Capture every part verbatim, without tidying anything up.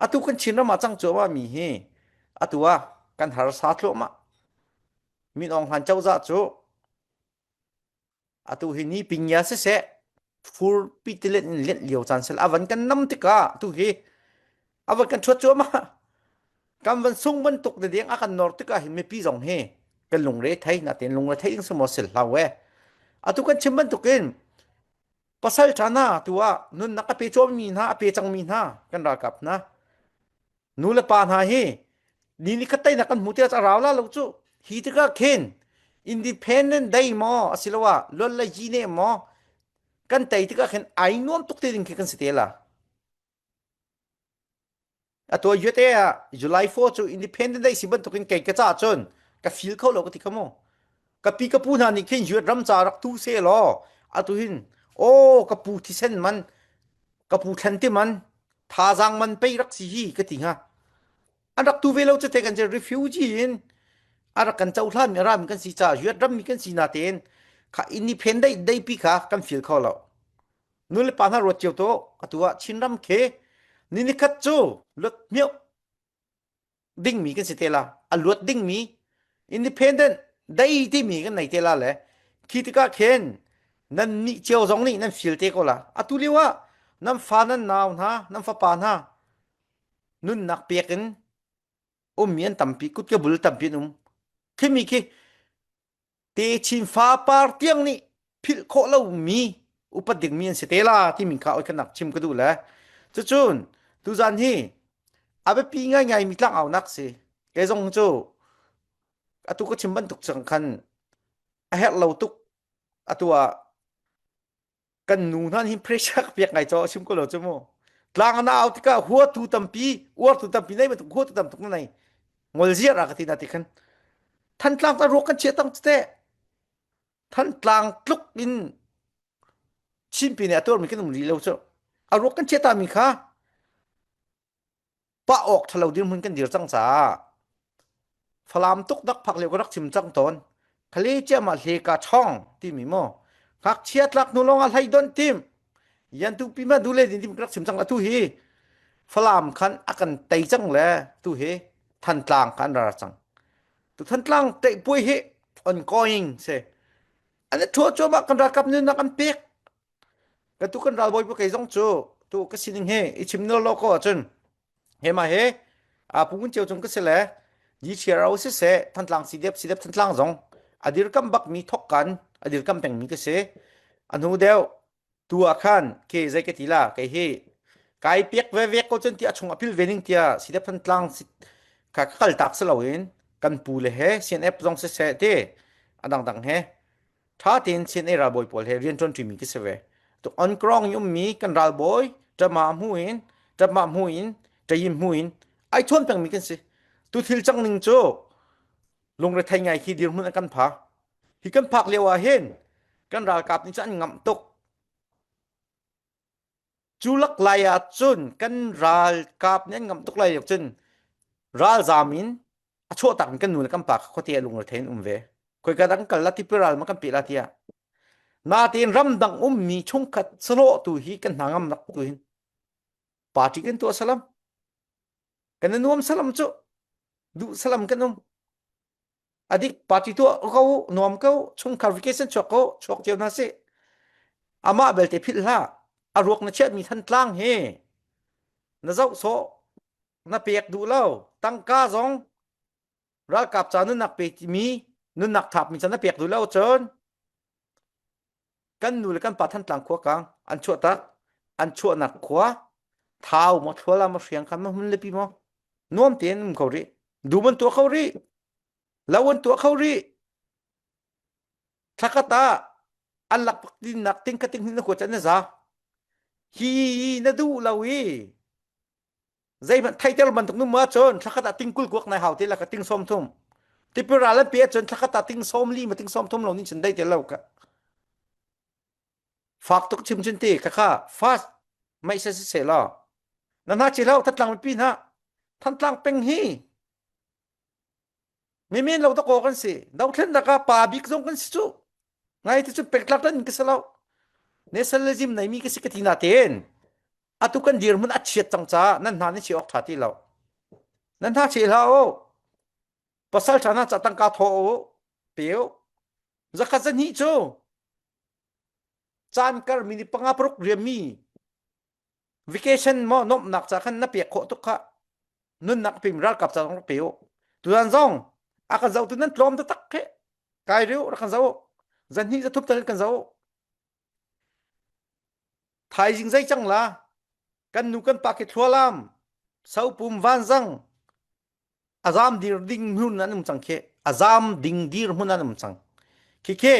Atu kan Chinram a cang cuahmah mi hi. Atu a kan harsa thluahmah. Min Aung Hlaing cozah cu atu hi ni ping ya siseh, fur pi ti len in len lio caan sel a van kan nam tikah atu hi a van kan thuat cuahmah. Kan van sung bantuk ding a kan nor tikah hin mipi zong hi kan lungre thei, natin lungre thei ding sumawsil hlau e. Atu kan chim bantukin pasal ṭha hna, tu ah nunnak a pe cuahmi hna, a pe cangmi hna, kan ralkap hna, nu le pa hna hi ni nikhat teinak kan hmu tiah a rau la lo cu. Hi tikah khin Independent Day maw, asiloah luat le yi ne maw, kan tei tikah khin ai nuam tuk ti ding khi kan si te la. Atu a U S A ah July four cu Independent Day si bantukin kei ka caah cun ka feel kho lo ka ti kha mu. Ka pi ka pu hna nih khin U S ram ca rak tu seh law, atu hin, aw, ka pu thisen man, ka pu thlan ti man, thazaang man pei rak si hi ka ti hnga. An rak tu ve lo cu te kan si, refugee in a rak kan cohlan mi, a rami kan si caah, U S ram mi kan si natein kha Independent Day pi kha kan feel kho lo. Nu le pa hna ruat cio tu, atu ah Chinram khi ni nikhat cu luat hmioh dingmi kan si te la, a luat dingmi Independent Day timi kan nei te la le, khi tikah khin nan nih cio zong nih nan feel te ko la. Atu lio ah nan fa nan nau hna, nan fapa hna nunnak pek in ummi an tampi, kut ka bul tampi an um. Khimi khi Techin fa par tiang nih philh khawh lomi upat dingmi an si te la timi kha oikhatnak chim ka duh le. Cucun tuzan hi a biapi ngaingai mi tlang aunak si. Kei zong cu atu ka chim bantuk cang khan a herh lo tuk. Atu ah kan nu hna nih hin pressure ka pek ngai cu a chim ko lo cu mu. Tlang a na au tikah huatu tampi, uartu tampi nei bantuk, huatu tamtuk na nei. Ngol ziar a ka ti na ti khan. Thantlang ta ruak kan chiah tang tete. Thantlang tluk in Chinpi nih a tuarmi kan um rih lo cu. A ruak kan chiah ta mi kha pah awk ṭha lo dirhmun kan dir cang caah Falam tuk dak phak lio ka rak chim cang tawn. Khale ciahmah hle ka ṭhawng timi maw? Ngakchia tlak hnu lawngah hlei don tim? Yan tupi mah du le din tim ka rak chim cang. Atu hi Falam khan a kan tei cang le tu hi Thantlang khan ral cang. Tu Thantlang tei puai hi ongoing si. An i ṭhuah cuahmah kan ralkap nunnak an pek. Ka tu kan ralbawi pawl kei zong cu tu ka sining hi i chim nawn lo ko ahcun, he mah he, aa, Pu Ngun Cio cung ka si le, G T R O siseh, Thantlang C D F, C D F Thantlang zong a dirkamh bakmi thawk kan a dirkamh pengmi ka si. A hnu deuh tu ah khan ke zei ka ti la, kei hi kai pek veve ko cun ti a chung a pil ve ning tiah C D F Thantlang si, ka, ka kaltak si loin kan pu le he C N F zong siseh ti a dangdang he ṭha tein C N A ralbawi pawl he rianṭuan ṭimi ka si ve. Tu on krawng i ummi kan ralbawi, ṭama hmu in, ṭama hmu in, ṭayin hmu in, ai thuan pengmi kan si. Tu thil cang ning cu lungre thei ngai khi dirhmun a kan pha. Hi kan phak lio ah hin kan ralkap nih cu an ngamh tuk. Cu lak lai ah cun kan ralkap nih an ngamh tuk lai lio cun ralzam in a chuahtak in kan nu le kan pa kha khuate a lungre thei in um ve. Khoika dang kal la tipi ral ma kan peh la tiah. Natein ramdang ummi chungkhat salawh tu hi kan hna ngamnak tu hin party kan tuah salam. Kan i nuam salam cu duh salam kan um. A dik party tuah ko, nuam ko, chungkhar vacation chuak ko, chuak cio hna sih. Amah belte philh hlah. A ruak na chiatmi Thantlang hi na zoh sawh, na pek duh lo. Tangka zong ralkap ca nunnak pe timi, nunnak thapmi ca na pek duh lo cun kan nu le kan pa Thantlang khua kang an chuahtak, an chuahnak khua thau maw, thlual maw, hriang khan maw, hmun le pi maw, nuam tein um kho rih. Dum an tuah kho rih. Lo an tuah kho rih. Thlakhat ah an lak dinnak ting kha ting hnih na khuat na za. Hi na duh lo i zeihmanh theihter bantuk nu ma cun thlakhat ah ting kulkuak nai hau te la ka ting sawm thum. Tipi ral an pe cun thlakhat ah ting sawm li ma ting sawm thum lo nih cun dai te lo ka. Fak tuk chim cun ti ka kha fast mai se siseh law. Na hna ci lo, Thantlang mipi hna. Thantlang peng hi mi men lo tuk aw kan si. Dothlennak ah pa bik zong kan si cu. Ngai ti cun pengtlak ṭan ka si lo. Nationalism neimi ka si ka ti natein Atu kan dirhmun a chiat cang caah nan hna nih chia awk ṭha ti lo. Nan hna chia hlah u. Pasal ṭha hna caah tangka thaw u, pe u. Zakhat zahnih cu caan kar minute panga paruk riammi vacation maw, nuamhnak caah khan na pek khawh tuk kha. Nunnak a pemi ralkap caah zong rak pe u. Tuzan zong a kan zohtu nan tlawm taktak khi kai rih u, rak kan zoh u. Zahnih zathum tal kan zoh u. Thaizing zei cang la, kan nu kan pa khi thlualam, sopum vanzang, a zam dir ding hmun an um cang khi, a zam ding dir hmun an um cang. Khi khi,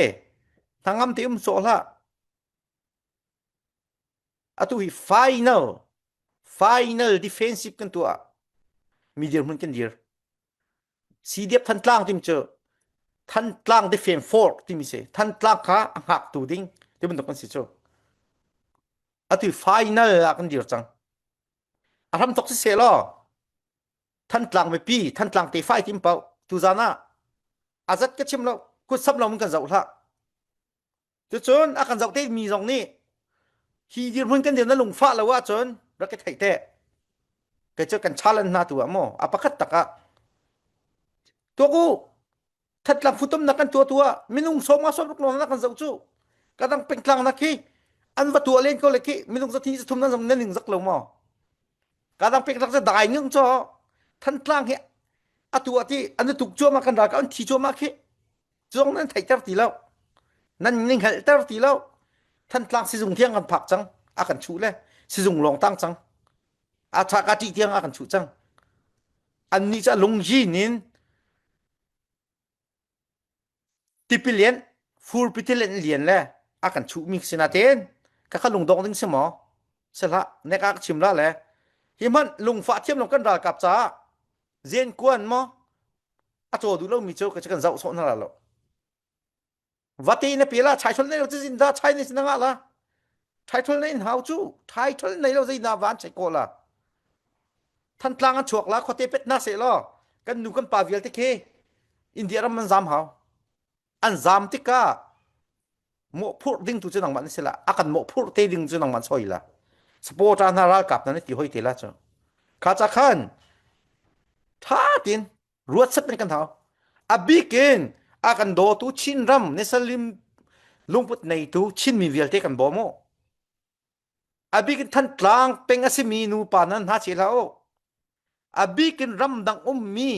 hnangam te um sawh hlah. Atu hi final, final defensive kan tuah. Mi dir hmun kan dir. C D F Thantlang timi cu, Thantlang Defense Force timi si. Thantlang kha a hngaktu ding ti bantuk kan si cu. Atu hi final ah kan dir cang. A hramthawk siseh law, Thantlang mipi, Thantlang tefa i tim paoh, tuzan ah a zat ka chim lo, kut sam lo mun kan zoh hlah. Cucun a kan zoh te mi zong nih hi dirhmun kan dir na lungfah lo ahcun rak i theih teh. Kei cu kan challenge hna tu ah maw, a pakhat tak ah, tuak u, Thantlang futumnak kan tuah tu ah minung sawmnga sawmruk lawng na kan zoh cu, ka dang pengtlangnak khi an va tuah len ko le khi minung zahnih zathum nan zong nan ning zak lo maw? Ka dang pek rak dai ngang cu Thantlang hi a tuah ti an tuk cuahmah, kan ralkap an thi cuahmah khi cu zong nan theihter ti lo, nan ning helhter ti lo. Thantlang sizung tiang kan phak cang, a kan chuh le sizung lawng tang cang, a ṭha ka ṭih tiang a kan chuh cang. Annih cu a lungzin in tipilian, fur pitilian lian le a kan chuhmi si nain ka kha lungdong ding si maw? Si hlah, nek ah ka chim la le. Hi hmanh lungfah thiam lo kan ralkap caah Zen kuan maw? A caw duh lomi cu ka cu kan zoh sawh hna la lo. Vate na pe la, chai ṭhol nei lo cu zin dah chai nei si na ngah la. Chai ṭhol nei hna u cu, chai ṭhol nei lo zei na van chai ko la. Thantlang an chuak la, khuate pet hna seh law, kan nu kan pa vialte khi India ram an zam hau. An zam tikah mawhphurh ding tu cu nangmah na si la, a kan mawhphurh te ding cu nangmah na si la. Supporter hna, ralkap hna na ti hoi te la cu. Kha ca khan ṭha tin ruat set kan hau. A bik in a kan dawtu Chin ram, Nisa Lim lungput neitu Chinmi vialte kan bawm u. A bik in Thantlang peng a simi nupa nan hna chih hlah u. A bik in ramdang ummi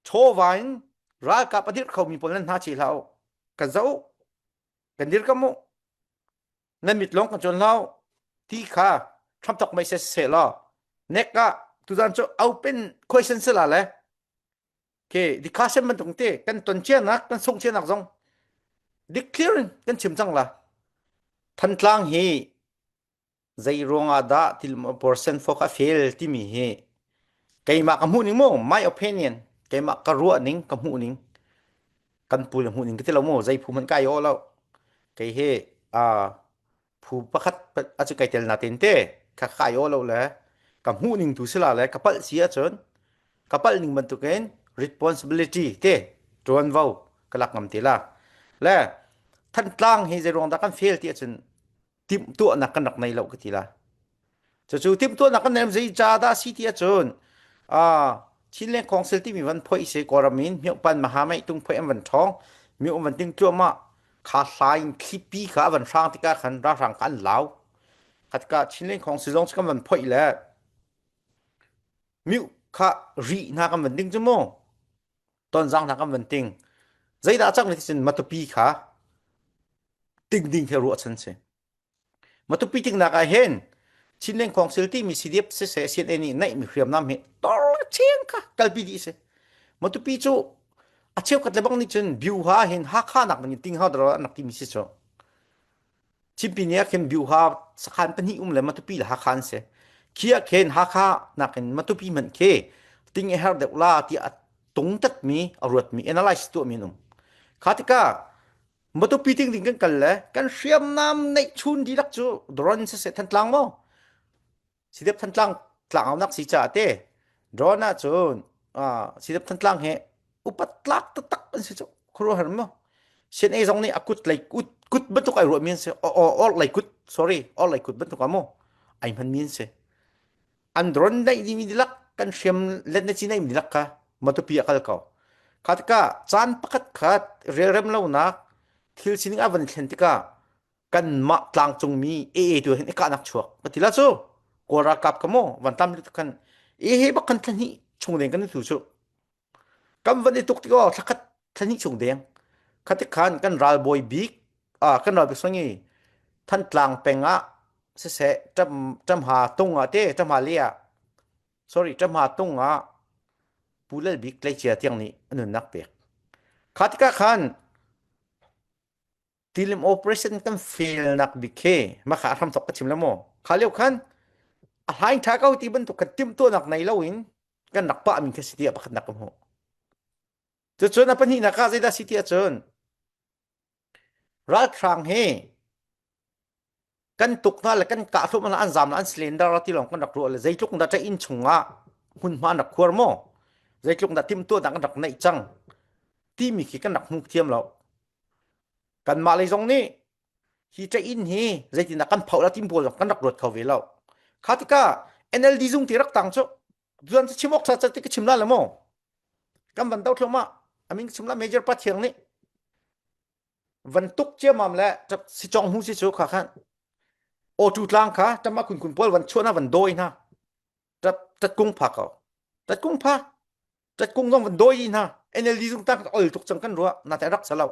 chawva in ralkap a dirh khomi pawl nan hna chih hlah u. Kan zoh u. Kan dirkamh u. Nan mit lawng kan cuan hlah u ti kha hramthawk mai seh seh law. Nek ah tuzan cu open question si la le. Khi discussion bantuk te kan ton cianak, kan sung cianak zong declare in kan chim cang la. Thantlang hi zei ruangah dah ti percent four kha fail timi hi keimah ka hmuh ning maw, my opinion, keimah ka ruah ning, ka hmuh ning, kan pu le hmuh ning ka ti lo maw, zei phu hmanh ka ai aw lo. Kei hi, aa, phu pakhat a cu kai tel nain te kha ka ai aw lo le, ka hmuh ning tu si la le, ka palh si ahcun ka palh ning bantukin responsibility te ṭuanvo ka lak ngam ti la. Le Thantlang hi zei ruang dah kan fail ti ahcun timhtuahnak kan rak nei lo ka ti la. Cucu timhtuahnak kan nei lo, zei ca dah a si ti ahcun, aa, Chinland Council timi van phoih si, Kawlram in Hmioh pan Mahamei tung phoih an van ṭhawng, Hmioh an van ting tluahmah, kha hla in thlipi kha a van hrang tikah khan ralhrang kha an lau. Kha tikah Chinland Council zong cu kan van phoih le Hmioh kha rih hna kan van ting cu maw? Tonzang hna kan van ting. Zeidah a cang le ti cun Matupi kha ting ding hi ruah chan si. Matupi tingnak ah hin Chinland Council timi C D F siseh, C N A nih neihmi hriamnam hi tor chiang kha kalpi dih si. Matupi cu a cheukhat le bang nih cun Byuha hin Hakha nak ding in ting hau dara an rak timi si cu. Chinpi nih a khin Byuha sakhan pahnih um le Matupi le Hakha an si. Khi a khin Hakha nakin Matupi hmanh khi ting a herh deuh la tiah a tungtatmi, a ruatmi, analyse tuahmi an um. Kha tikah Matupi ting ding kan kal le kan hriamnam neih chun dihlak cu drone siseh, Thantlang maw? Sidep Thantlang tlangaunak si caah te drone ah cun, aa, Sidep Thantlang he upat tlak taktak an si cu khuaruahhar maw? C N A zong nih a kut lei, kut, kut bantuk ai ruahmi an si, aw, aw, orh lei kut sorry, orlai kut bantuk a maw, ai hman mi an si. An drone neih ding mi dilak, kan hriam let na ci neih mi dilak kha, matupi a kal ko. Kha tika, caan pakhat khat, relrem lonak, thil sining a van thlen tika, kanmah tlangcung mi, e e tu hin i kahnak chuak. Ka ti la cu, Kawl ralkap ka maw, van tam tuk khan, e he bak kan thla hnih chung deng kan tu cu. Kan van i tuk tik aw, thlakhat thla hnih chung deng. Kha tik khan kan ralbawi bik, ah, kan ralbik sang i Thantlang peng ah, siseh, Tam, Tamha tung ah te, Tamha le ah, sorry, Tamha tung ah, Pu Lal Bik Tleicia tiang nih a nunnak pek. Kha tikah khan, tilim operation kan felnak bik he, makha a hramthawk ka chim le maw? Kha lio khan, a hlain ṭha ko ti bantuk kan timhtuahnak nei loin, kan rak pah mi kha si ti a pakhatnak ka hmuh. Cucun a pahnihnak ah zeidah si ti ahcun, ralhrang he kan tuk hna le kan kah hlup hna, an zam le an cylinder ti lawng kan rak ruah le, zeitluk dah ṭah inn chungah hmunhma an rak khuar maw? Zeitluk dah timhtuahnak an rak neih cang timi khi kan rak hmuh thiam lo. Kanmah lei zong nih hi ṭah inn hi zeitindah kan phauh lai timi pawl zong kan rak ruat kho ve lo. Kha tikah N L D zung ti rak tang cu, tuan cu chim awk ṭha cat ti ka chim lai le maw? Kan van dothluah mah, a min ka chim lai, Major Pa Thiang nih van tuk ciammam le, ṭap, si cawng hmu si cu kha khan, Awṭu tlang kha, ṭam ah khunkhun pawl van chuah hna, van dawi hna. Ṭat, ṭat kung pha ko. Ṭat kung pha. Ṭat kung zong van dawi hna. N L D zung tang ol tuk cang kan ruah, nate rak sa lo.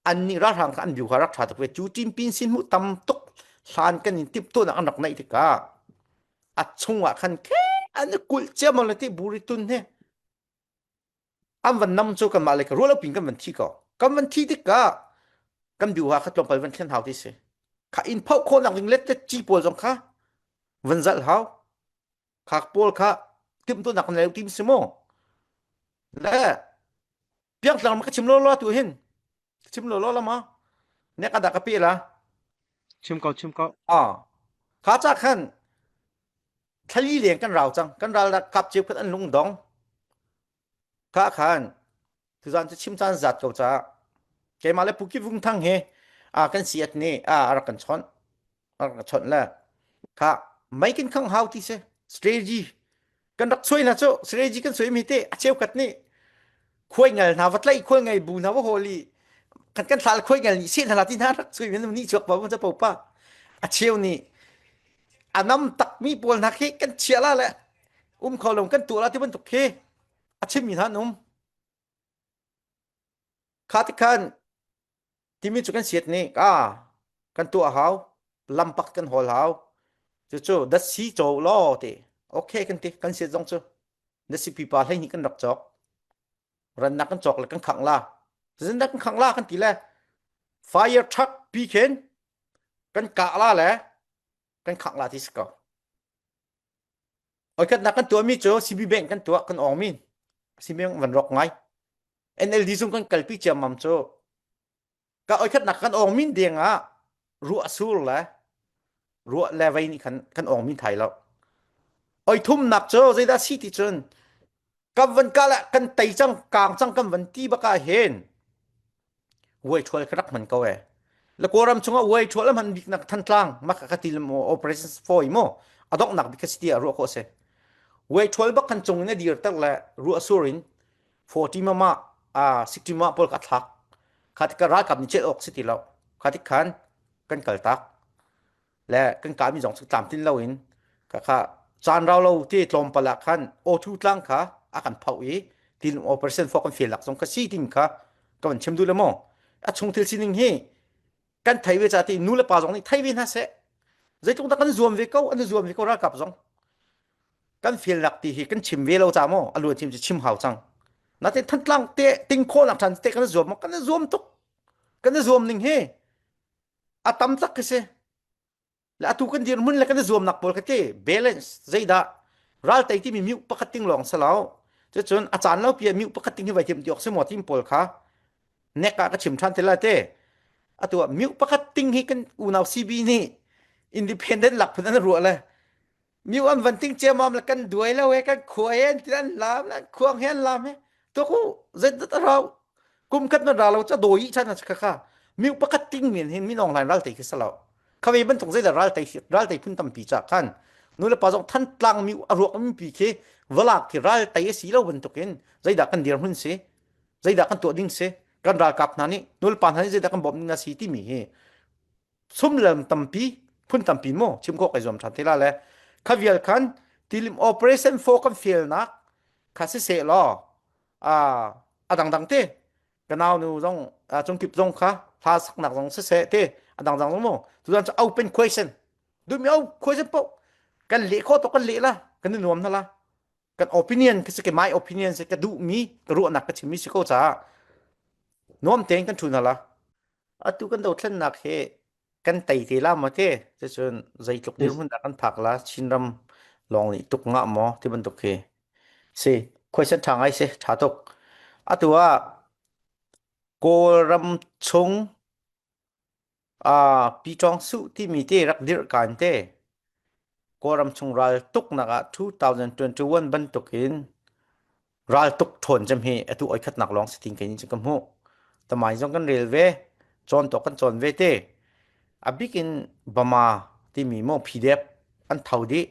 Annih ralhrang kha an biu kha rak ṭha tuk ve. Cu ṭimpi in sin hmuh tam tuk hlan kan in timhtuahnak an rak neih tikah a chungah khan khe an i kulh ciammam le ti buri tun he. An van nam cu kanmah le ka ruah lo pin kan van thi ko. Kan van thi tikah kan biu ha kha tlawmpal van thlen hau ti si. Kha in phauh khawhnak ding let le ci pawl zong kha van zalh hau. Kha pawl kha timhtuahnak kan lo tim si maw? Le piangtlang ma ka chim lawlaw tu hin. Ka chim lawlaw lama. Nek a dah ka peh la. Chim ko, chim ko. Ah. Kha ca khan thlali leng kan rau cang. Kan ral dah kap ceu khat an lungdong. Kha khan tuzan cu chim caan zat ko caah keimah le Pu Kip Vung Thang he, aa, kan siat nih, aa, a rak kan chawnh, a rak kan chawnh le kha mei kan khangh hau ti si, strategy kan rak chuai hna cu, strategy kan chuai mi te a cheukhat nih khuai ngal hna, va tlaih khuai ngal bu hna, va hawl i kan, kan thlal khuai ngal nih seh hna la ti hna rak chuai mi nih chuak pa, pa, pa, pa a cheu nih a nam tak mi pawl hna khi kan chiah la le um kho lo kan tuah la ti bantuk khi a chimmi hna an um. Kha ti khan timi cu kan siat nih, aa, kan tuah hau, lampak kan hawl hau. Cucu datsi co law ti. Okay kan ti, kan siat zong cu. Datsi pipa hleihnih kan rak cawk. Rannak kan cawk le kan khangh la. Zeitindah kan khangh la kan ti le fire truck pi khin kan kah la le kan khangh la ti si ko. Oikhatnak kan tuahmi cu C B Bank kan tuah, kan awngmi. C B Bank van rawk ngai. N L D zung kan kalpi ciammam cu ka oikhatnak kan awngmi deng ah ruah sur le ruah le vei nih khan kan awngmi thai lo. Oithumnak cu zeidah si ti cun kan van kah le kan tei cang, kang cang kan van ti bak ah hin Vuai ṭhual kha rak hman ko e. Le Kawlram chungah vuai ṭhual a hman biknak Thantlang, mah kha ka ti le maw, Operation Four i maw, a donghnak bik kha si ti a ruah khawh a si. Vuai ṭhual bak khan cung in a dir tak le ruah sur in forty mama, aa, sixty mama pawl kha a thlak. Kha tikah ralkap nih celh awk si ti lo. Kha tik khan kan kaltak. Le kan kahmi zong cu tlamtlin loin ka kha caan rau lo ti tlawmpal ah khan O two tlang kha a kan phauh i, tin Operation Four kan felnak zong kha si timi kha ka van chim duh le maw? A chung thil sining hi kan thei ve ca ti, nu le pa zong nih thei ve hna seh. Zeitluk dah kan zuam ve ko, an zuam ve ko ralkap zong. Kan felnak ti hi kan chim ve lo ca maw? A luan chim cu chim hau cang. Natin Thantlang te ting khawhnak ṭhan te kan zuam maw? Kan zuam tuk. Kan zuam ning hi a tam tak khi si. Le atu kan dirhmun le kan i zuamnak pawl kha te balance, zeidah ral tei timi miuh pakhat ting lawng si lo. Cucun a caan lo pi ah miuh pakhat ting hi vai tim ti awk si maw tim pawl kha nek ah ka chim ṭhan te lai te. Atu ah miuh pakhat ting hi kan unau C B nih independent lak phun an ruah le miuh an van ting ciammam le kan duai lo he, kan khua he an ti an lam le an khuang he an lam he. Tuk u, zeidah a rau? Kum khat man ra lo ca dawi i chan a kha kha. Miuh pakhat ting min hin min awng hlain ral tei khi si lo. Kha vei bantuk zeidah raltei, raltei phun tampi cah khan nu le pa zong Thantlang mi a ruak mipi khi va lak khi raltei a si lo bantukin zeidah kan dirhmun si, zeidah kan tuah ding si, kan ralkap hna nih, nu le pa hna nih zeidah kan bawm ding a si timi hi sum lam tampi, phun tampi maw, chim khawh kai zuam ṭhan thei la le. Kha vial khan Tilim Operation Four kan felnak kha siseh law, a, a dangdang te, ka naunu zong, a, Cungkip zong kha hla saknak zong siseh te, a dangdang zong maw. Tudan cu open question. Duhmi au question paoh. Kan leh khawh tawh kan leh la, kan nuam hna la. Kan opinion, ka si ke, my opinion si, ka duhmi, ka ruahnak ka chimmi si ko caah nuam tein kan ṭhu hna la. Atu kan dothlennak he kan tei te la maw te, cucun zeitluk dirhmun dah kan phak la, Chinram lawng nih tuk ngah maw ti bantuk hi si. Question ṭha ngai si, ṭha tuk. Atu ah Kawlram chung, aa, Pitawng Suh timi te rak dirh kan te. Kawlram chung raltuknak ah two thousand twenty-one bantukin raltuk ṭhawn cem hi atu oikhatnak lawng si tiin kei nih cun ka hmuh. Tamai zong kan rel ve, cawn tawh kan cawn ve te. A bikin Bama timi maw, P D F an tho dih.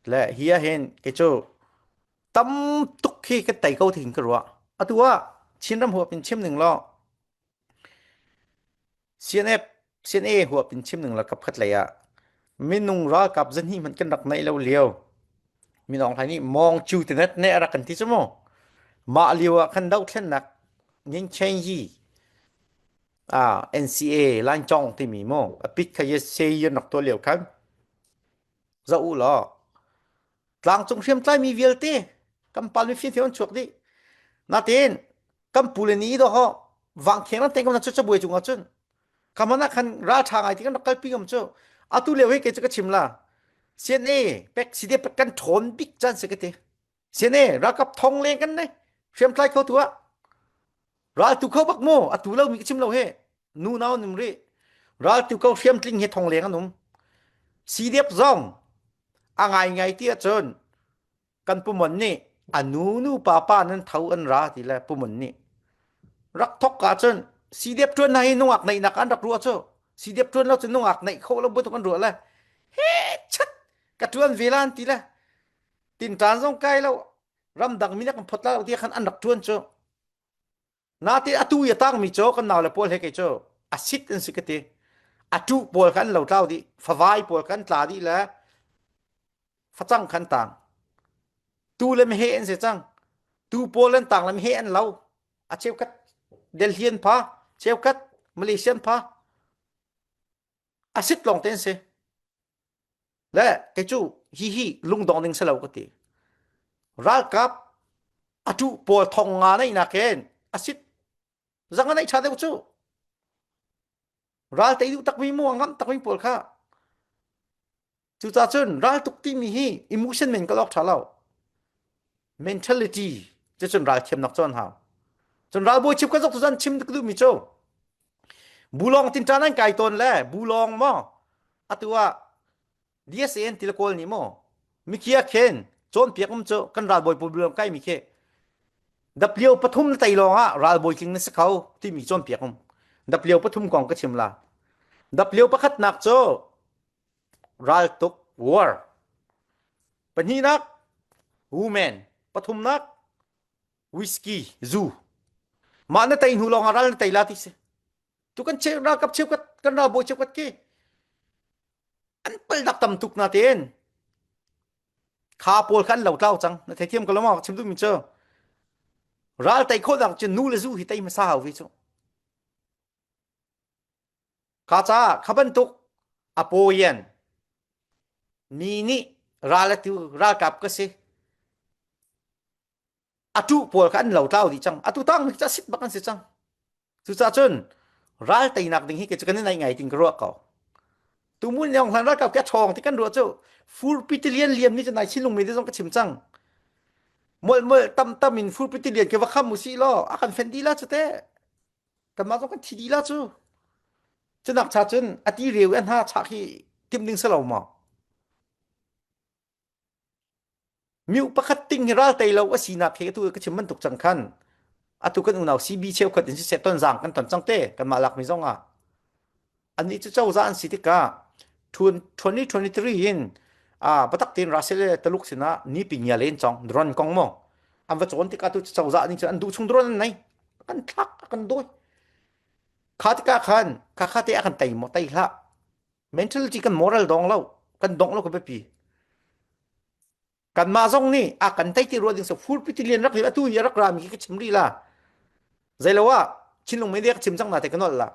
Le hi ah hin kei cu tam tuk khi ka tei ko, tiin ka ruah. Atu ah Chinram huap in chim ning law, C N F, C N A huap in chim ning law, kap khat lei ah minung ralkap zahnih hmanh kan rak neih lo lio. Min Aung Hlaing nih mawngcu tinet ne a rak kan ti cu mu. Mah lio ah khan dothlennak ngin change, ah, N C A, Lancawng timi mu. A pit kha ye se ye nak tuah lio khan zoh uh law. Tlangcung hriamtlai mi vialte kan palmi fianfian an chuak dih. Natein kan pu le ni i dawh hawh, vangkhiang lam teng kan na cucabuai cungah cun, kha hmanah khan ralṭha ngai ti kan rak kalpi ngam cu. Atu lio hi kei cu ka chim la. C N A pek, C D F pek kan ṭhawn bik caan si ka ti. C N A ralkap thong leng kan nei. Hriamtlai kho tu ah raltu kho bak mu, atu lo mi ka chim lo he. Nunau nim rih. Raltu kho hriamtling he thong leng an um. C D F zong a ngaingai ti ahcun kan pumon nih a nunu papa nan tho an ra ti le pumon nih rak thok ka cun C D F ṭuan hna hi nungak neihnak an rak ruah cu. C D F ṭuan lo cun nungak neih kho lo butuk an ruah le he chat ka ṭuan ve lan ti le tinṭan zong kai lo, ramdang mi nih kan phawt lai lo tiah khan an rak ṭuan cu. Natein atu i a tangmi cu kan nau le pawl he kei cu a sit an si ka ti. A ṭuh pawl kha an lo tlau dih, favai pawl kha an tla dih le facang kha an tang. Tu le mehe an si cang. Tu pawl an tang le mehe an lo. A cheukhat Delhi an pha, cheukhat Malaysia an pha. A sit lawngte an si. Le kei cu hihi lungdong ding si lo ka ti. Ralkap a ṭuh pawl thong nga neihnak in a sit zang a neih ṭha deuh cu. Ral tei duh takmi mu, a ngamh takmi pawl kha. Cucaah cun raltuk timi hi emotion men ka lawk ṭha lo. Mentality, cucun ralthiamnak cawn hau. Cun ralbawi chim kan zok tu zan chim ka duhmi cu. Bulawng tinṭan an kai tawn le, Bulawng maw? Atu ah D S A an ti le Kawl nih maw? Mikhia khin cawnpiak um cu kan ralbawi pawl Bulawng kai mi khi. Daplio pathum na tei lawngah ralbawi tling na si kho timi cawnpiak um. Daplio pathum kong ka chim la. Daplio pakhatnak cu raltuk, war. Pahnihnak women. Pathumnak whisky, zu. Mah na tei hnu lawngah ral na tei la ti si. Tu kan cheu, ralkap cheukhat, kan ralbawi cheukhat khi an paldak tam tuk natein kha pawl kha an lo tlau cang. Na theithiam ka lo maw? Ka chim duhmi cu ral tei khawhnak cun nu le zu hi tei hmasa hau ve cu. Kha caah kha bantuk a pawi an mi nih ral a tu ralkap ka si. A ṭuh pawl kha an lo tlau dih cang. Atu tangmi cu a sit bak an si cang. Cucaah cun ral teinak ding hi kei cu kan i naih ngai tiin ka ruah ko. Tu mun lawng hlan ralkap khi a ṭhawng ti kan ruah cu fur pitilian liam ni cu nai Chin lungmi te zong ka chim cang. Molh molh tam tam in fur pitilian khi va kham u sih law, a kan fen dih la cu te. Kanmah zong kan thi dih la cu. Cunak cha cun a ti reu i a hna chah khi tim ding si lo maw? Miu pakhat ting hi ral tei lo a sinak khi atu ka chim bantuk cang khan, atu kan unau C B cheukhat in siseh, Tonzang kan ton cang te, kanmah lakmi zongah Ani cu cozah an si tikah twenty twenty-three in, ah, batak tein Russia le Taluk sinah nipi ngia le in cawng drone kong maw? An va cawn tikah tu cozah ning cun an duh chung drone an nei. Kan thlak, a kan dawi. Kha tikah khan, kha kha te a kan tei maw, tei hlah. Mentality kan moral dawng lo, kan dongh lo ka biapi. Kanmah zong nih a kan tei ti ruah ding so, furpi ti lian rak lim, atu i a rak rami khi ka chim rih la. Zei lo ah, Chin lungmei nih ka chim cang na te ka nolh la.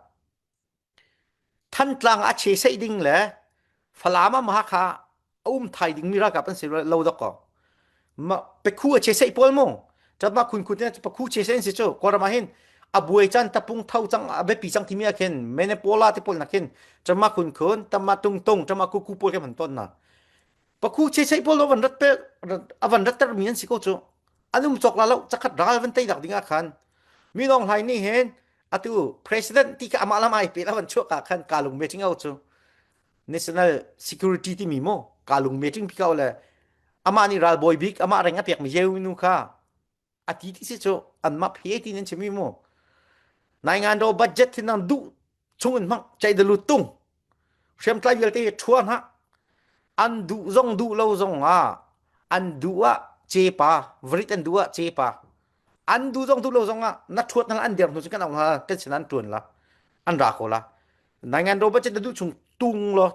Thantlang a che seih ding le Falam ah maha kha a um thai ding mi ralkap an si lo dok ko. Ma, Pekhu a che seih pawl mu. Chatma khun khun te Pekhu che seih an si cu. Kawlram ah hin a buai can tapung tho cang, a biapi cang timi ah khin, Menepola te pawl nak khin, chatma khun khun, tama tung tung, tama kuku pawl khin hman ton na. Pakhu che seih pawl lo van rat pe, a van rat ter mi an si ko cu. An um cawk la lo, cakhat ral van tei dak ding ah khan. Min Aung Hlaing nih hin atu president ti kha amah lam ai pe la van chuak ah khan ka lung meeting au cu. National Security timi maw, ka lung meeting pi kau le. Amah nih ralbawi bik, amah reng a piak mi yeu nu kha. A ti ti si cu, anmah phe ti nan chimi mu. Naingan do budget hin nang duh chung in hmang, cai da lut tung. Hriamtlai vialte hi ṭhuan hah. An duh zong duh lo zong ah, an duh ah cepa, varit an duh ah cepa. An duh zong duh lo zong ah, na ṭhuat hna an der hnu cun kan auh hna, kan sin an ṭuan la. An ra ko la. Naingan do budget na duh chung tung lo.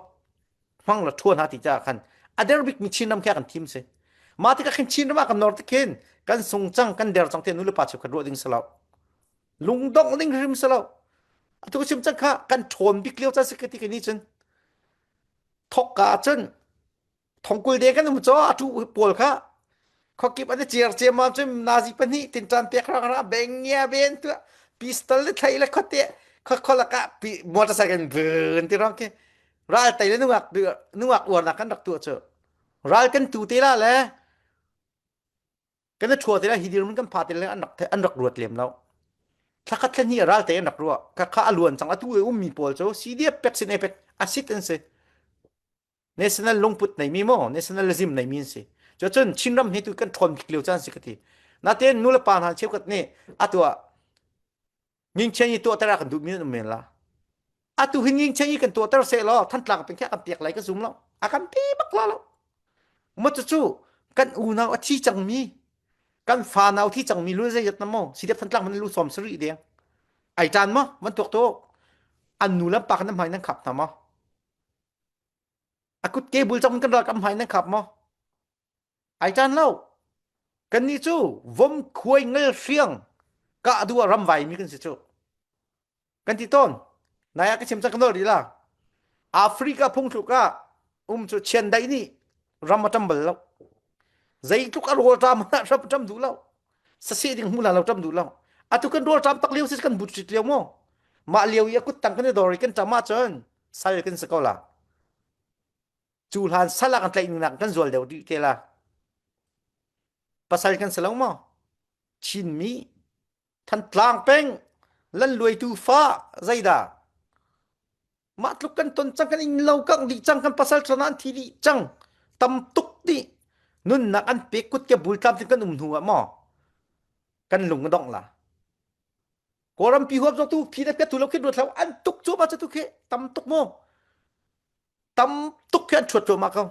Hmang lo ṭhuan ha ti caah khan a der bikmi Chinram khi a kan thim si. Mah tikah khin Chinram ah kan nor tikhin kan sung cang, kan der cang te nu le pa cheukhat ruah ding si lo. Lungdongh ding hrim si lo. Atu ka chim cang kha kan ṭhawn bik lio cang si ka ti, kei nih cun. Thawk ka cun thongkul de kan um caw, a ṭuh pawl kha. Khuakip an i ciar ciar ma cun nazi pahnih tinṭan pek hrang hrang, beng ngia ben tuah, pistol le thlaih le khuate, khua, khua lakah pi-, motorcycle kan bun ti hrang khi. Ral tei le nungak, nungak uarnak kan rak tuah cu. Ral kan tu te la le, kan i ṭhua te la, hi dirhmun kan pha te la an rak, an rak ruat lem lo. Thlakhat thla hnih a ral tei an rak ruah. Kha, kha a luan cang, atu i ummi pawl cu, C D F pek sin e pek, a sit an si. National lungput neimi maw, nationalism neimi an si. Cucun Chinram hi tu kan ṭhawn bik lio caan si ka ti. Natein nu le pa hna cheukhat nih atu ah ngingchian i tuahter a kan duhmi an um men la. Atu hin ngingchian i kan tuahter seh law, Thantlang peng khi a kan piak lai ka zum lo. A kan pe bak la lo. Ma cucu kan unau a thi cangmi, kan fanau thi cangmi lu zeizat na maw, C D F Thantlang hmanh lu sawm sarih deng. Ai ṭan maw, van tuak tuk. An nu lam pa kan hmai nan khap hna maw? A kut ke bul cang kan ralkap hmai nan khap maw? Ai ṭan lo. Kannih cu vom khuai ngal hriang kah duh a ram vaimi kan si cu. Kan ti tawn. Naya ka chim cang ka nolh rih la. Africa phungthluk ah um cu chiandaih nih ram a ṭam bal lo. Zeitluk a rawl ṭam hna ram a ṭam duh lo. Saseh ding hmu hna lo ṭam duh lo. Atu kan rawl ṭam tak lio si kan but ṭit lio maw? Mah lio i a kut tang kan i dor i kan ṭam ahcun sal kan si ko la. Cu hlan sal ah kan tlaih ningnak kan zual deuh dih te la. Pasal kan si lo maw? Chinmi, Thantlang peng, lanluaitu fa, zeidah? Mah tluk kan ton cang, kan inn lo kangh dih cang, kan pasal ṭhan ah an thi dih cang. Tam tuk dih. Nunnak an pek, kut ke bul tlam tin kan um hnu ah maw? Kan lung a dongh la. Kawlram pi huap zong tu, phi na pia tu lo khi ruat hlah, an tuk cuahmah cu tu khi tam tuk maw? Tam tuk khi an ṭhuat cuahmah ko.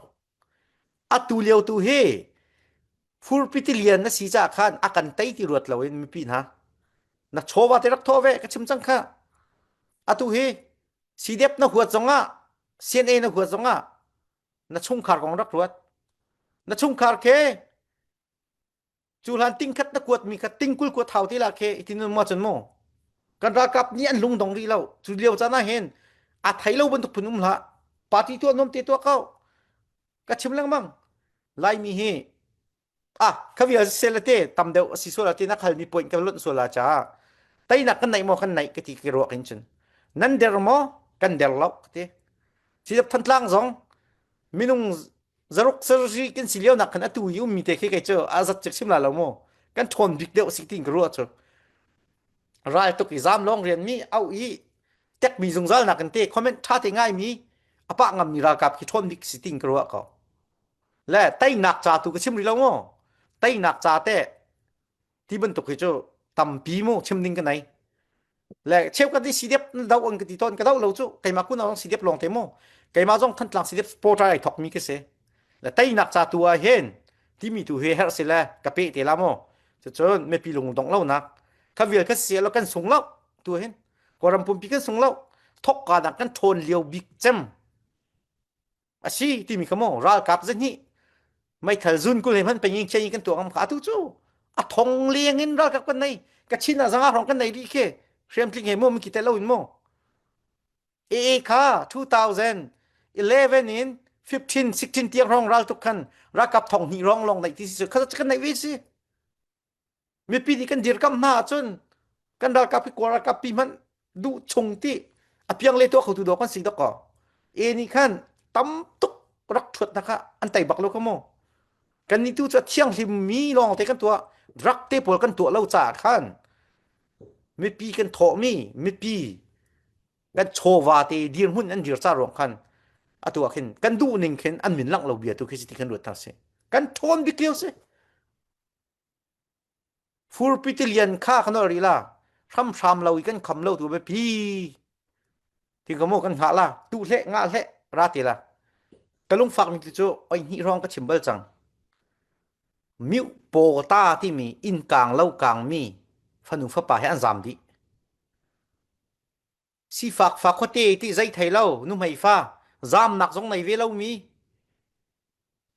Atu lio tu hi furpi ti lian na si caah khan a kan tei ti ruat lo in mipi hna. Na chawva te rak thawh ve, ka chim cang kha. Atu hi C D F na huat zongah, C N A na huat zongah, na chungkhar kong rak ruat. Na chungkhar khi cu hlan tingkhat na kuatmi kha tingkul kuat hau ti la khi i ti nun maw cun maw? Kan ralkap nih an lungdong rih lo. Cu lio caan ah hin a thei lo bantuk phun um hlah. Party tuah nuam te tuah ko. Ka chim lengmang. Laimi hi, ah, kha vial siseh la te, tam deuh a si sual la te, na khalmi point ka lonh sual la caah teinak kan neih maw, kan neih ka ti ka ruah khin cun. Nan der maw? Kan der lo ka ti. Sidap Thantlang zong minung zaruk sarih kan si lio nak khan atu i ummi te khi kei cu a zat cek chim lai lo maw? Kan ṭhawn bik deuh a si tiin ka ruah cu. Ral tuk i zam lawng rianmi, auh i tekmi zungzal nak kan te, comment ṭha te ngaimi, a pah ngammi ralkap khi ṭhawn bik si tiin ka ruah ko. Le teinak ca tu ka chim rih lo maw? Teinak ca te ti bantuk hi cu tampi mu chim ding ka nei. Le cheu ka ti C D F na dau ang ka ti ton ka dau lo chu. Keima kun ang C D F long te mo. Keima zong Thantlang C D F supporter ai thok mi ka se. Le tainak ca tu a hen. Ti mi tu he her se le ka pe te la mo. Chu chun me pi lung dong lo nak. Ka vil ka se lo kan sung lo. Tu hen. Ko ram pumpi kan sung lo. Thok ka nak kan thon liau bik chem. A si, ti mi ka mo, ralkap zan hi. Mai thal zun kul hei man penging chei kan tuang am kha tu chu. A thong liang in ralkap kan nei. Ka Chin a zanga rong kan nei ri ke. Hriam tling hei mo mi ki te lo in mo. E e kha two thousand eleven in fifteen, sixteen tiang rong ral tuk khan. Ralkap thong ni rong long nei ti si chu. Kha chu kan nei vi si. Mipi nih kan dirkamh hna ahcun kan ralkap hi kua ralkap pi hmanh duh chung ti a piang le tuah khotu dawh kan si dawk ko. E nih khan tam tuk rak ṭhuat hna kha an tei bak lo ka mu. Kan nih tu cu a thianghlim mi lawngte kan tuah, rak te pawl kan tuah lo caah khan mipi kan thawhmi, mipi kan chawva te dirhmun an dir ca ruang khan atu ah khin kan duh ning khin an min langh lo bia tu khi si ti kan ruat hna si. Kan ṭhawn bik lio si. Furpi ti lian kha kan ol rih la, hramhram lo i kan kham lo tu biapi. Ti ka mu kan hngah la, tu hleh, ngah hleh, ra ti la. Ka lungfak mi ti cu, oi hnih hrawng ka chim bal cang. Miuh paw ta timi, inn kang lo kang mi, fanu fapa he an zam dih. Sifak fa khuate ti zei thei lo, nuhmei fa, zamnak zong nei ve lo mi.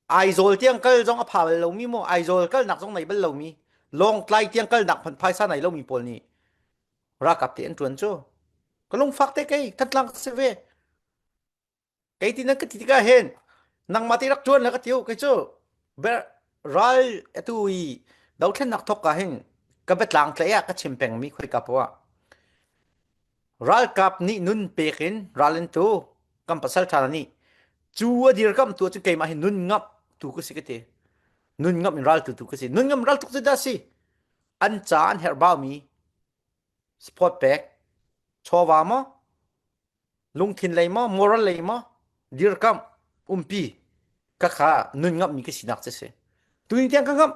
Aizawl tiang kal zong a pha bal lo mi maw, Aizawl kalnak zong nei bal lo mi. Lawngtlai tiang kalnak hmanh phaisa nei lo mi pawl nih ralkap te an ṭuan cu. Ka lungfak te kei, Thantlang ka si ve. Kei ti nan ka ti tikah hin, nangmah te rak ṭuan la ka ti uh, kei cu. Ber-, ral atu i dothlennak thawk ah hin ka biatlang tlaih ah ka chim pengmi khoika paoh ah ralkap nih nun pek in ral in tu kan pasal ṭha nih cu a dirkamh tu ahcun keimah hi nun ngamh tu ka si ka ti. Nun ngamh in ral tu tu ka si. Nun ngamh ral tuk cu dah si? An ca an herh baumi support pek, chawva maw, lungthin lei maw, moral lei maw, dirkamh umpi ka kha nun ngamhmi ka sinak cu si. Tuni tiang ka ngamh.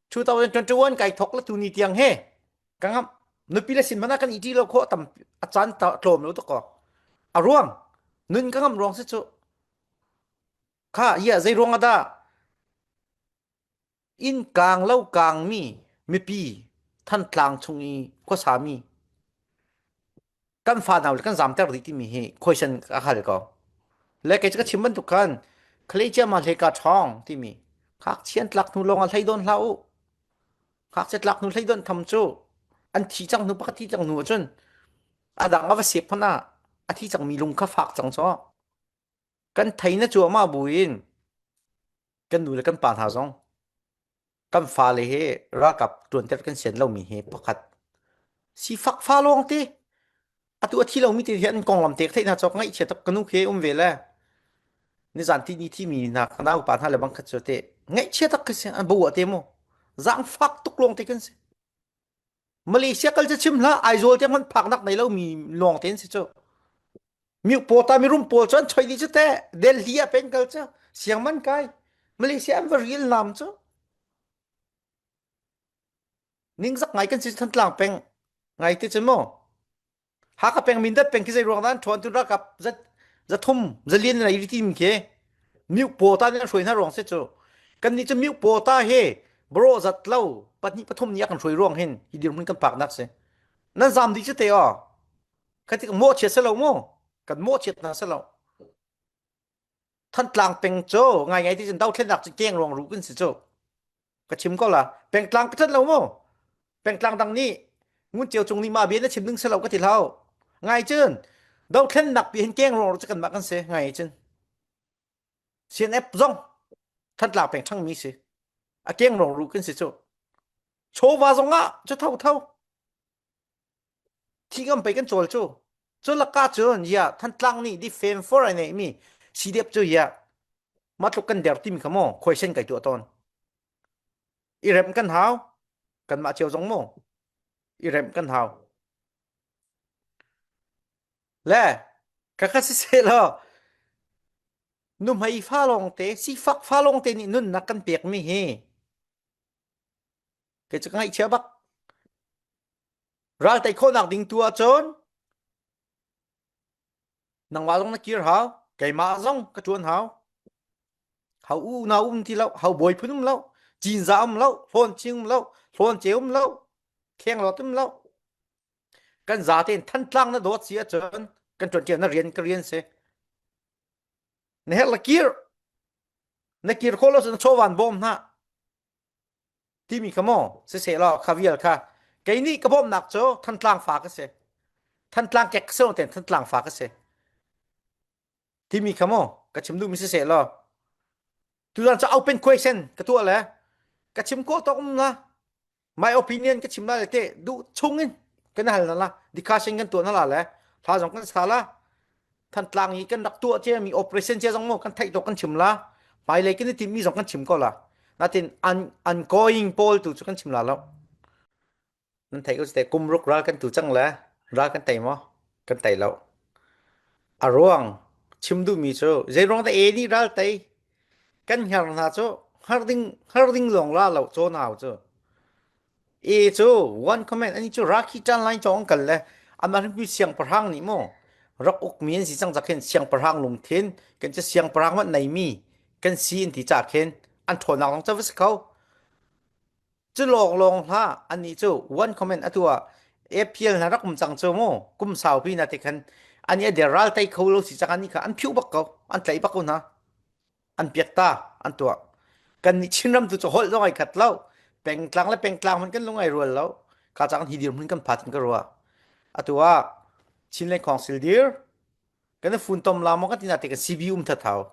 Two thousand twenty-one kai thok le tuni tiang he ka ngamh. Nupi le sin hmanh ah kan i ṭih lo khawh tam a caan ta tlawm lo tuk ko. A ruang nun ka ngamh ruang si cu. Kha ia zei ruang a dah? Inn kang lo kangmi mipi Thantlang chung i khuasami kan fanau le kan zamter dih timi hi khuaisen a hal ko. Le kei cu ka chim bantuk khan khalei ciama hleka ṭhawng timi khakchia an tlak hnu lawng a hleidawn hlah uh. Khakchia tlak hnu hleidawn tham cu an thi cang hnu pakhat thi cang hnu ahcun a dang a va sep hmanh ah a thi cangmi lung kha fak cang cu. Kan theihna cuahmah buin kan nu le kan pa hna zong kan fale he ralkap ṭuanter kan sian lomi he pakhat sifak fa lawng ti. Atu a thi lomi ti he an konglam tek theih hna cawk ngaihchia tak ka nu khi um ve le. Nizan ti ni thimi hna ka naupa hna le bang khat cu te ngaihchia tak ka si an bo a te mu. Zaangfak tuk lawng te kan si. Malaysia kal cu chim hlah, Aizawl tiang hmanh phaknak nei lomi lawng te an si cu. Miuh pawl ta mirum pawl cu an choih dih cu te, Delhi ah peng kal cu siangman kai. Malaysia an va ril nam cu. Ningzak ngai kan si Thantlang peng ngai ti cun maw? Hakha peng, Mindat peng khi zei ruang dah an ṭhawn tu ralkap za, za thum, za lian in a i ri tim khi miuh pawl ta nih an hruai hna ruang si cu. Kan nih cu miuh pawl ta he barawh zat lo, pahnih pathum nih a kan hruai ruang hin hi dirhmun kan phaknak si. Nan zam dih cu te aw. Kha ti kan mawhchiat si lo mu. Kan mawhchiat hna si lo. Thantlang peng cu ngaingai ti cun dothlennak cun keng ruang ruh kan si cu. Ka chim ko la, pengtlang ka ṭhat lo mu. Pengtlang dang nih, ngun cio cung nih mah bia na chim ding si lo ka ti hlah. Ngai cun, dothlennak bia hin keng ruang ruh cu kanmah kan si, ngai cun. C N F zong, Thantlang peng ṭhangmi si. A keng ruang ruh kan si cu. Chawva zong ah, cu tho tho. Thih ngam pei kan cawl cu. Cu lakah cun, ya, Thantlang nih defend for a neihmi C D F cu, ya, mah tluk kan der timi kha maw, khuaisen kai tuah tawn. I remh kan hau, kanmah cio zong maw, i remh kan hau. Le, ka kha siseh law, nuhmei fa lawngte, sifak fa lawngte nih nunnak kan pekmi hi. Kei cu ka ngaihchia bak. Ral tei khawhnak ding tu ahcun nangmah zong na kir hau, keimah zong ka ṭuan hau. Hau unau um ti lo, hau bawiphun um lo, cinza um lo, hlawn cing um lo, hlawn ce um lo, khenglawt um lo. Kan zate in Thantlang na dawt si ahcun kan ṭuanṭia na rian ka rian si. Na herh la kir, na kir kho lo si na chawvan bawm hna. Timi kha maw? Siseh law, kha vial kha. Kei nih ka bawmhnak cu Thantlang fa ka si. Thantlang kek ka si lawngte Thantlang fa ka si. Timi kha maw? Ka chim duhmi siseh law. Tuzan cu open question ka tuah le ka chim khawh tawk um la. My opinion ka chim la le te duh chungin kan hal na la. Discussion kan tuah na la le hla zong kan sa la. Thantlang i kan rak tuah cia mi operation cia zong maw kan theih tawk kan chim la. Hmailei kan i timhmi zong kan chim ko la. Natin an, an going pawl tu cu kan chim la lo. Nan theih ko si te kum ruk ral kan tu cang le ral kan tei maw? Kan tei lo. A ruang chim duhmi cu zei ruang dah e nih ral tei kan hngar hna cu hngar ding, hngar ding lawng la lo caw nau cu. E cu one comment, ani cu rakhi ṭan lai cawng an kal le amah hrimpi siangpahrang nih maw? Rak ukmi an si cang cak hin siangpahrang lungthin kan cu siangpahrang hmanh neimi kan si an ti cak hin an ṭhawnnak zong cu va si kho. Cu lawnglawng hla annih cu one comment atu ah A P L hna rak um cang cu mu kum saupi na te khan annih a der ral tei kho lo si cang annih kha an phiuh bak ko, an tlaih bak ko hna. An piak ta, an tuah. Kannih Chinram tu cu holh zong ai khat lo. Pengtlang le pengtlang hmanh kan lung ai rual lo. Kha cang hi dir hmun kan phat in ka ruah. Atu ah Chinland Council dir kan i fun tom la maw kan ti na te kan C B um that hau.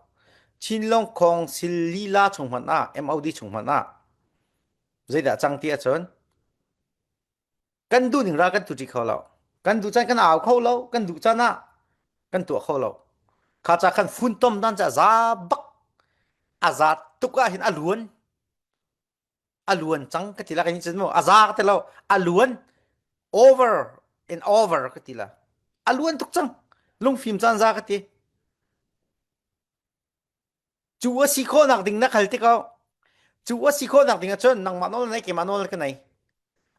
Chinland Council lila chung hmanh ah, M O D chung hmanh ah. Zeidah cang ti ahcun kan duh ning ral kan tu ṭi kho lo. Kan duh caan kan au kho lo, kan duh caan ah kan tuah kho lo. Kha ca khan fun tom dan ca za bak, a za tuk ah hin a luan, a luan cang ka ti la, kan cun mu a za ka ti lo, a luan, over and over ka ti la, a luan tuk cang, lungfim caan za ka ti. Cu a si khawhnak ding na khal tik ko. Cu a si khawhnak ding ahcun nangmah nawl na nei, keimah nawl ka nei.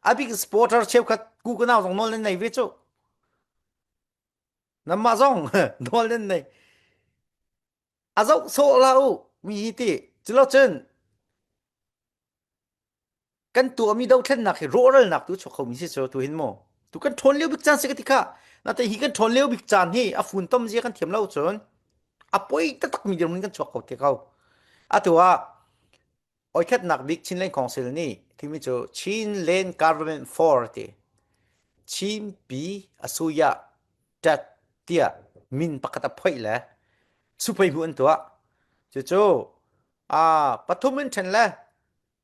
A bik supporter cheukhat ku ka nau zong nawl na nei ve cu. Nanmah zong nawl na nei. A zoh sawh la u, mi hi ti. Cu lo cun kan tuahmi dothlennak hi rawhralnak tu chuak khomi si cu tu hin maw? Tu kan ṭhawn lio bik caan si ka ti kha. Nate hi kan ṭhawn lio bik caan hi a fun tom zia kan thiam lo cun a poi taktakmi dirhmun kan chuak kho ti ko. Atu ah oikhatnak bik Chinland Council nih timi cu Chinland Government for ti, Chinpi a suya tat tiah min pakhat a phoih le suphei hmuh an tuah. Cucu aa, pathum in ṭhen le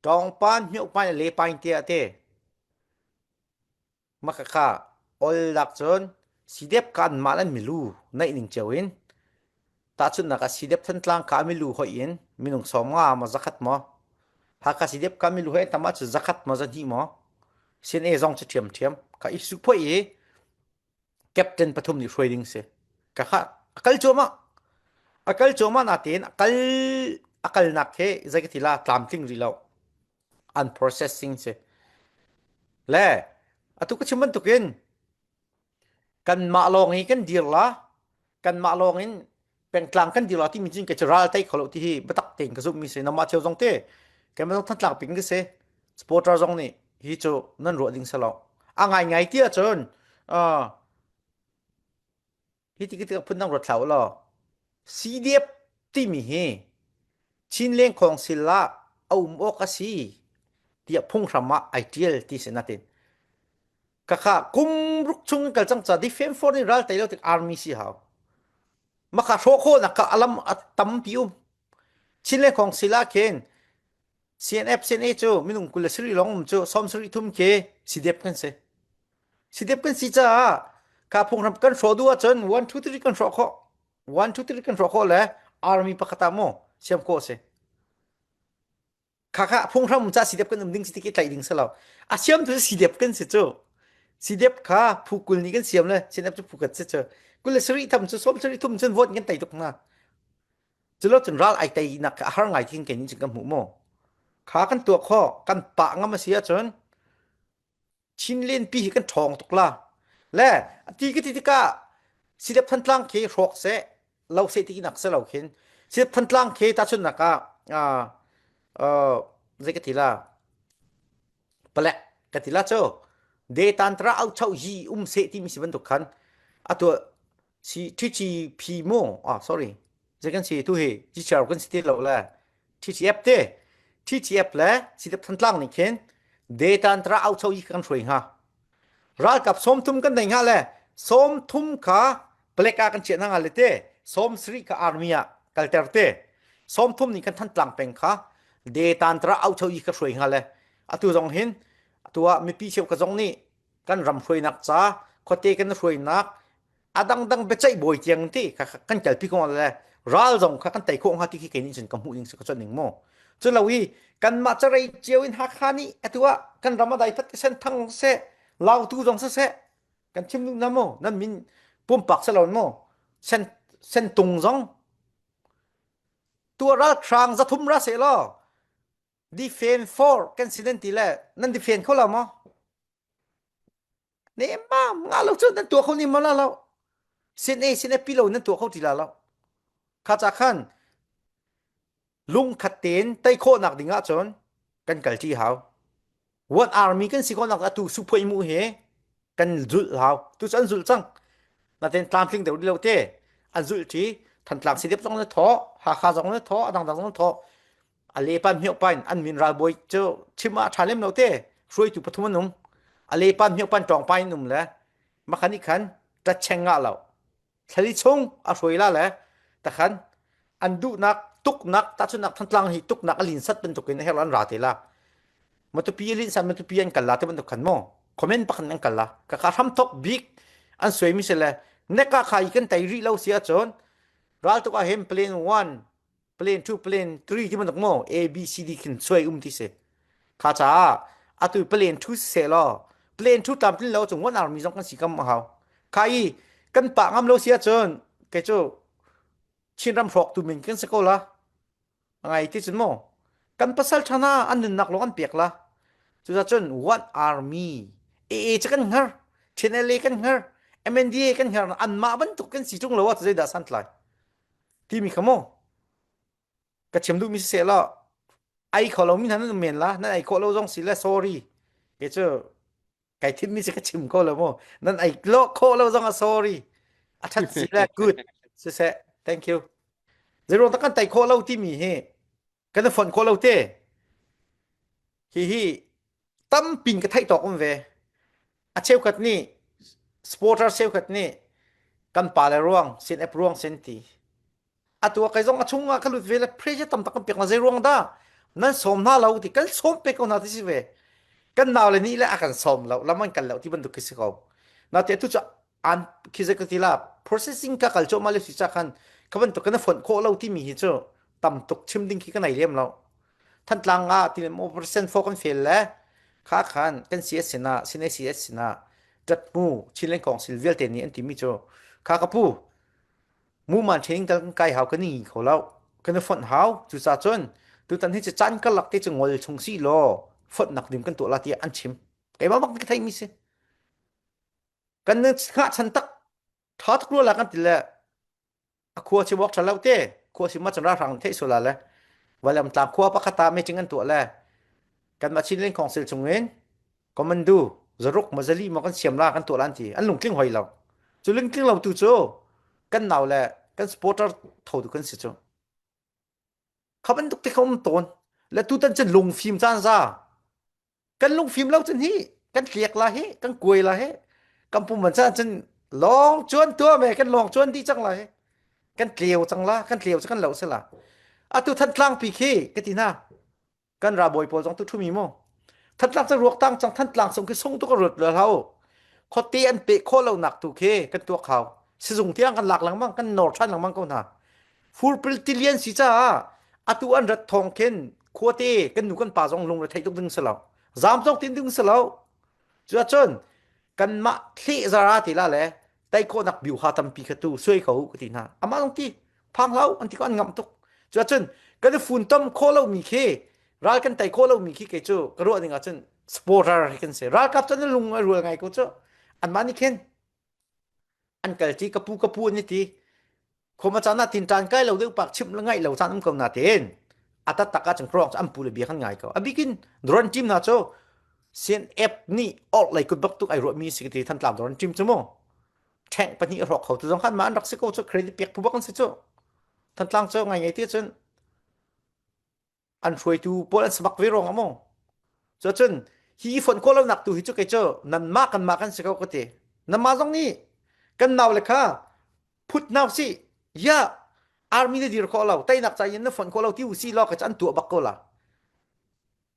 Ṭawngpan, Hmiohpan, Lepain tiah a ti. Makakha ol lak cun CDF kha anmah le an milu naih ning cio in tahchunhnak ah CDF Thantlang kha a milu hoih in minung sawm nga maw zakhat maw? Hakha CDF kha milu hoih an tam ahcun zakhat maw zahnih maw? CNA zong cu ṭhiamṭhiam kha i suh phoih i captain pathum nih hruai ding si. Ka kha a kal cuahmah. A kal cuahmah natein a kal, a kalnak he zei ka ti la tlamtling rih lo. Unprocessing si. Le atu ka chim bantukin kanmah lawng i kan dir la, kanmah lawng in pengtlang kan dir la timi cun kei cu ral tei kho lo ti hi biatak tein ka zumhmi si. Nanmah cio zong te keimah zong Thantlang ping ka si. Supporter zong nih hi cu nan ruah ding si lo. A ngaingai ti ahcun, aa, hi ti ka ti ka phun nang ruat hlah u law. CDF timi hi Chinland Council ah a um awk a si tiah phunghram ah ai ṭial ti si natin. Ka kha kum ruk chung in kal cang ca Defense Force nih ral tei lo tik army si hau. Makha hrawh khawhnak kha a lam a tampi um. Chinland Council ah khin CNF, CNA cu minung kul le sarih lawng um cu sawm sarih thum khi CDF kan si. CDF kan si caah kha phunghram kan hrawh duh ahcun one, two, three kan hrawh khawh. One, two, three kan hrawh khawh le army pakhat ah maw siam khawh a si. Kha kha phunghram um caah CDF kan um ding si ti khi tlaih ding si lo. A siam tu CDF kan si cu. CDF kha phu kul nih kan siam le CNF cu phu khat si cu. Kul le sarih tham cu sawm sarih thum cun vote kan tei tuk hna. Cu lo cun ral ai teinak kha a har ngai ti khin keimah nih cun kan hmuh maw? Kha kan tuah khawh, kan pah ngam a si ahcun Chinlianpi hi kan ṭhawng tuk la. Le, a ti ka ti tikah, Sidep Thantlang khi hrawk seh, lo seh ti nak seh lo khin. Sidep Thantlang khi tahchunhnak ah, ah, ah, zei ka ti la, palek ka ti la cu, Detantara auchau yi um seh timi si bantuk khan, a tuah si T T P maw? Ah, sorry. Zei kan si tu hi, G C R kan si ti lo le. T T F te, T T F le Sidep Thantlang nih khin Detantara auchau yi kan hruai hnga. Ralkap sawmthum kan nei hnga le, sawmthum kha palek ah kan chiah hnga le te, sawmsarih kha army ah kalter te, sawmthum nih kan Thantlang peng kha Detantara auchau yi ka hruai hnga le. Atu zong hin, atu ah mipi cheu ka zong nih kan ram hruainak ca, khuate kan hruainak, a dangdang biaceih bawi tiang ti kha, kha kan kalpi kong le, ral zong kha kan tei khawh hnga ti khi kei nih cun ka hmuh ding si ka cawt ning maw? Cu lo i, kanmah carei cio in Hakha nih atu ah kan ram a dai phat i Senthang seh, Lautu zong siseh, kan chim duh na maw? Nan min pumpak si lo maw? Sen, Sentung zong. Tua ral hrang zathum ra seh law, defend for kan si nan ti le, nan defend kho lo maw? Nemam ngah lo cu nan tuah kho ni maw la lo? Sin e, sin e pi lo nan tuah kho ti la lo. Kha ca khan lungkhat tein tei khawhnak ding ah cun kan kal ṭi hau. One army kan si khawhnak atu suphuai mu hi kan zulh hau. Tu cu an zulh cang. Natein tlamtling deuh rih lo te. An zulh ṭi, Thantlang Sidep zong na thawh, Hakha zong na thawh, a dangdang zong na thawh. A lepan hmioh pain an min ralbawi cu chim ah ṭha lem lo te. Hruaitu pathum an um. A lepan hmioh pan ṭawngpa in um le, makhan ih khan ṭatcheng ngah lo. Thlali chung a hruai la le, takhan an duhnak, tuknak, tahchunhnak, Thantlang hi tuknak a linsat bantukin a herh an ra te la. Matupi a linsat, matupi an kal la te bantuk khan maw? Comment pakhat an kal la. Ka kha hramthok bik an suaimi si le, nek ah kha i kan tei rih lo si ahcun, raltuk ah hin plan one, plan two, plan three ti bantuk maw? A, B, C, D khin suai um ti si. Kha caah atu plan two siseh law, plan two tlamtlin lo cun one army zong kan si kam a hau. Kha i kan pah ngam lo si ahcun, kei cu Chinram hrawktu min kan si ko la. A ngai ti cun maw? Kan pasal ṭha hna an nunnak lawng an pek la. Cucaah cun one army, A A cu kan hngar, T N L A kan hngar, M N D A kan hngar, anmah bantuk kan si ṭung lo ah cu zeidah santlai? Timi kha maw? Ka chim duhmi siseh law, ai kho lomi hna nan um men la, nan ai khawh lo zong si le, sorry. Kei cu kai thimmi si ka chim ko lo maw? Nan ai lawh khawh lo zong a, sorry. A ṭhat si le, good. Siseh, thank you. Zeiruang tak kan tei khawh lo timi hi kan fonh khawh lo te. Hihi tampi in ka theih tawk um ve. A cheukhat nih, supporter cheukhat nih kan pa le ruang, sin ep ruang sin ti. Atu a kei zong a chungah ka lut ve le, pressure tam tak kan pek hna. Zeiruang dah nan sawm hna lo ti, kan sawm pek ko hna ti si ve. Kan nau le nih le a kan sawm lo, lam an kal lo ti bantuk khi si ko. Nate tu cu an khi zet ka ti la, processing ka kal cuahmah le si ca khan, kha bantuk kan fonh khawh lo timi hi cu tam tuk chim ding khi ka nei lem lo. Thantlang ah ti le maw, percent four kan fail le, kha khan kan C S sinah, sin A C S sinah, ṭat hmu, Chinland Council vialte nih an timi cu, kha ka pu, muman training tal kan kai hau, kan i ngi kho lo, kan i fonh hau, cucaah cun tutan hi cu caan karlak te cu ngol chung si law, fonhnak ding kan tuah la tiah an chim. Keimah bak ka theihmi si. Kan ngah chan tak ṭha tuk rua la kan ti le, a khua chim awk ṭha lo te, khua chim ahcun ralhrang theih sual la le, Vawlei Tlang khua pakhat ah meeting an tuah le, kanmah Chinland Council chungin commando zaruk maw zali maw kan siam la kan tuah la an ti. An lungtling hoi lo. Cu lungtling lo tu cu kan nau le kan supporter tho tu kan si cu. Kha bantuk te kha um tawn. Le tutan cun lungfim caan za. Kan lungfim lo cun hi, kan tliak la hi, kan kuai la hi, kan pum man caan cun lawng cuan tuah me, kan lawng cuan dih cang la hi. Kan tleu cang la, kan tleu cu kan lo si la. Atu Thantlang pi khi ka ti hna. Kan ralbawi pawl zong tu ṭhumi maw? Thantlang cu ruak tang cang, Thantlang sung khi sung tuk a ruat lio hlah u. Khuate an peh khawh lonak tu khi kan tuak hau. Sizung tiang kan lak lengmang, kan nawr ṭhan lengmang ko hna. Furpil tilian si caah atu an rat thawng khin khuate kan nu kan pa zong lungre theih tuk ding si lo. Zam zong tin ding si lo. Cuahcun kanmah thleh zara ti la le tei khawhnak biuha tampi kha tu suai ko u ka ti hna. Amah zong ti phang hlah u an ti ko, an ngamh tuk. Cuahcun kan i fun tom khawh lomi khi, ral kan tei khawh lomi khi kei cu ka ruah ding ahcun Supporter hi kan si. Ralkap cu an lung a rual ngai ko cu. Anmah nih khin an kal ti, ka pu, ka pu an i ti. Khuama caan ah tin ṭan kai lo deuh pak chimh le ngaih lo caan um ko nain a taktak ah cun khuaruang cu an pu le bia khan ngai ko. A bikin Doran ṭim hna cu C N F nih orhlei kut bak tuk ai ruahmi si ka ti, Thantlang Doran ṭim cu maw? Ṭheng pahnih a hrawk kho tu zong khan mah an rak si ko cu, credit pek phu bak an si cu. Thantlang cu ngai ngai ti cun an hruaitu pawl an samak ve ruangah maw? Cucun hi i fonh khawh lonak tu hi cu kei cu nanmah kanmah kan si ko ka ti. Nanmah zong nih kan nau le kha phut hna u sih. Ya, army na dir khawh lo, teinak ca in na fonh khawh lo ti u sih law, kei cu an tuah bak ko la.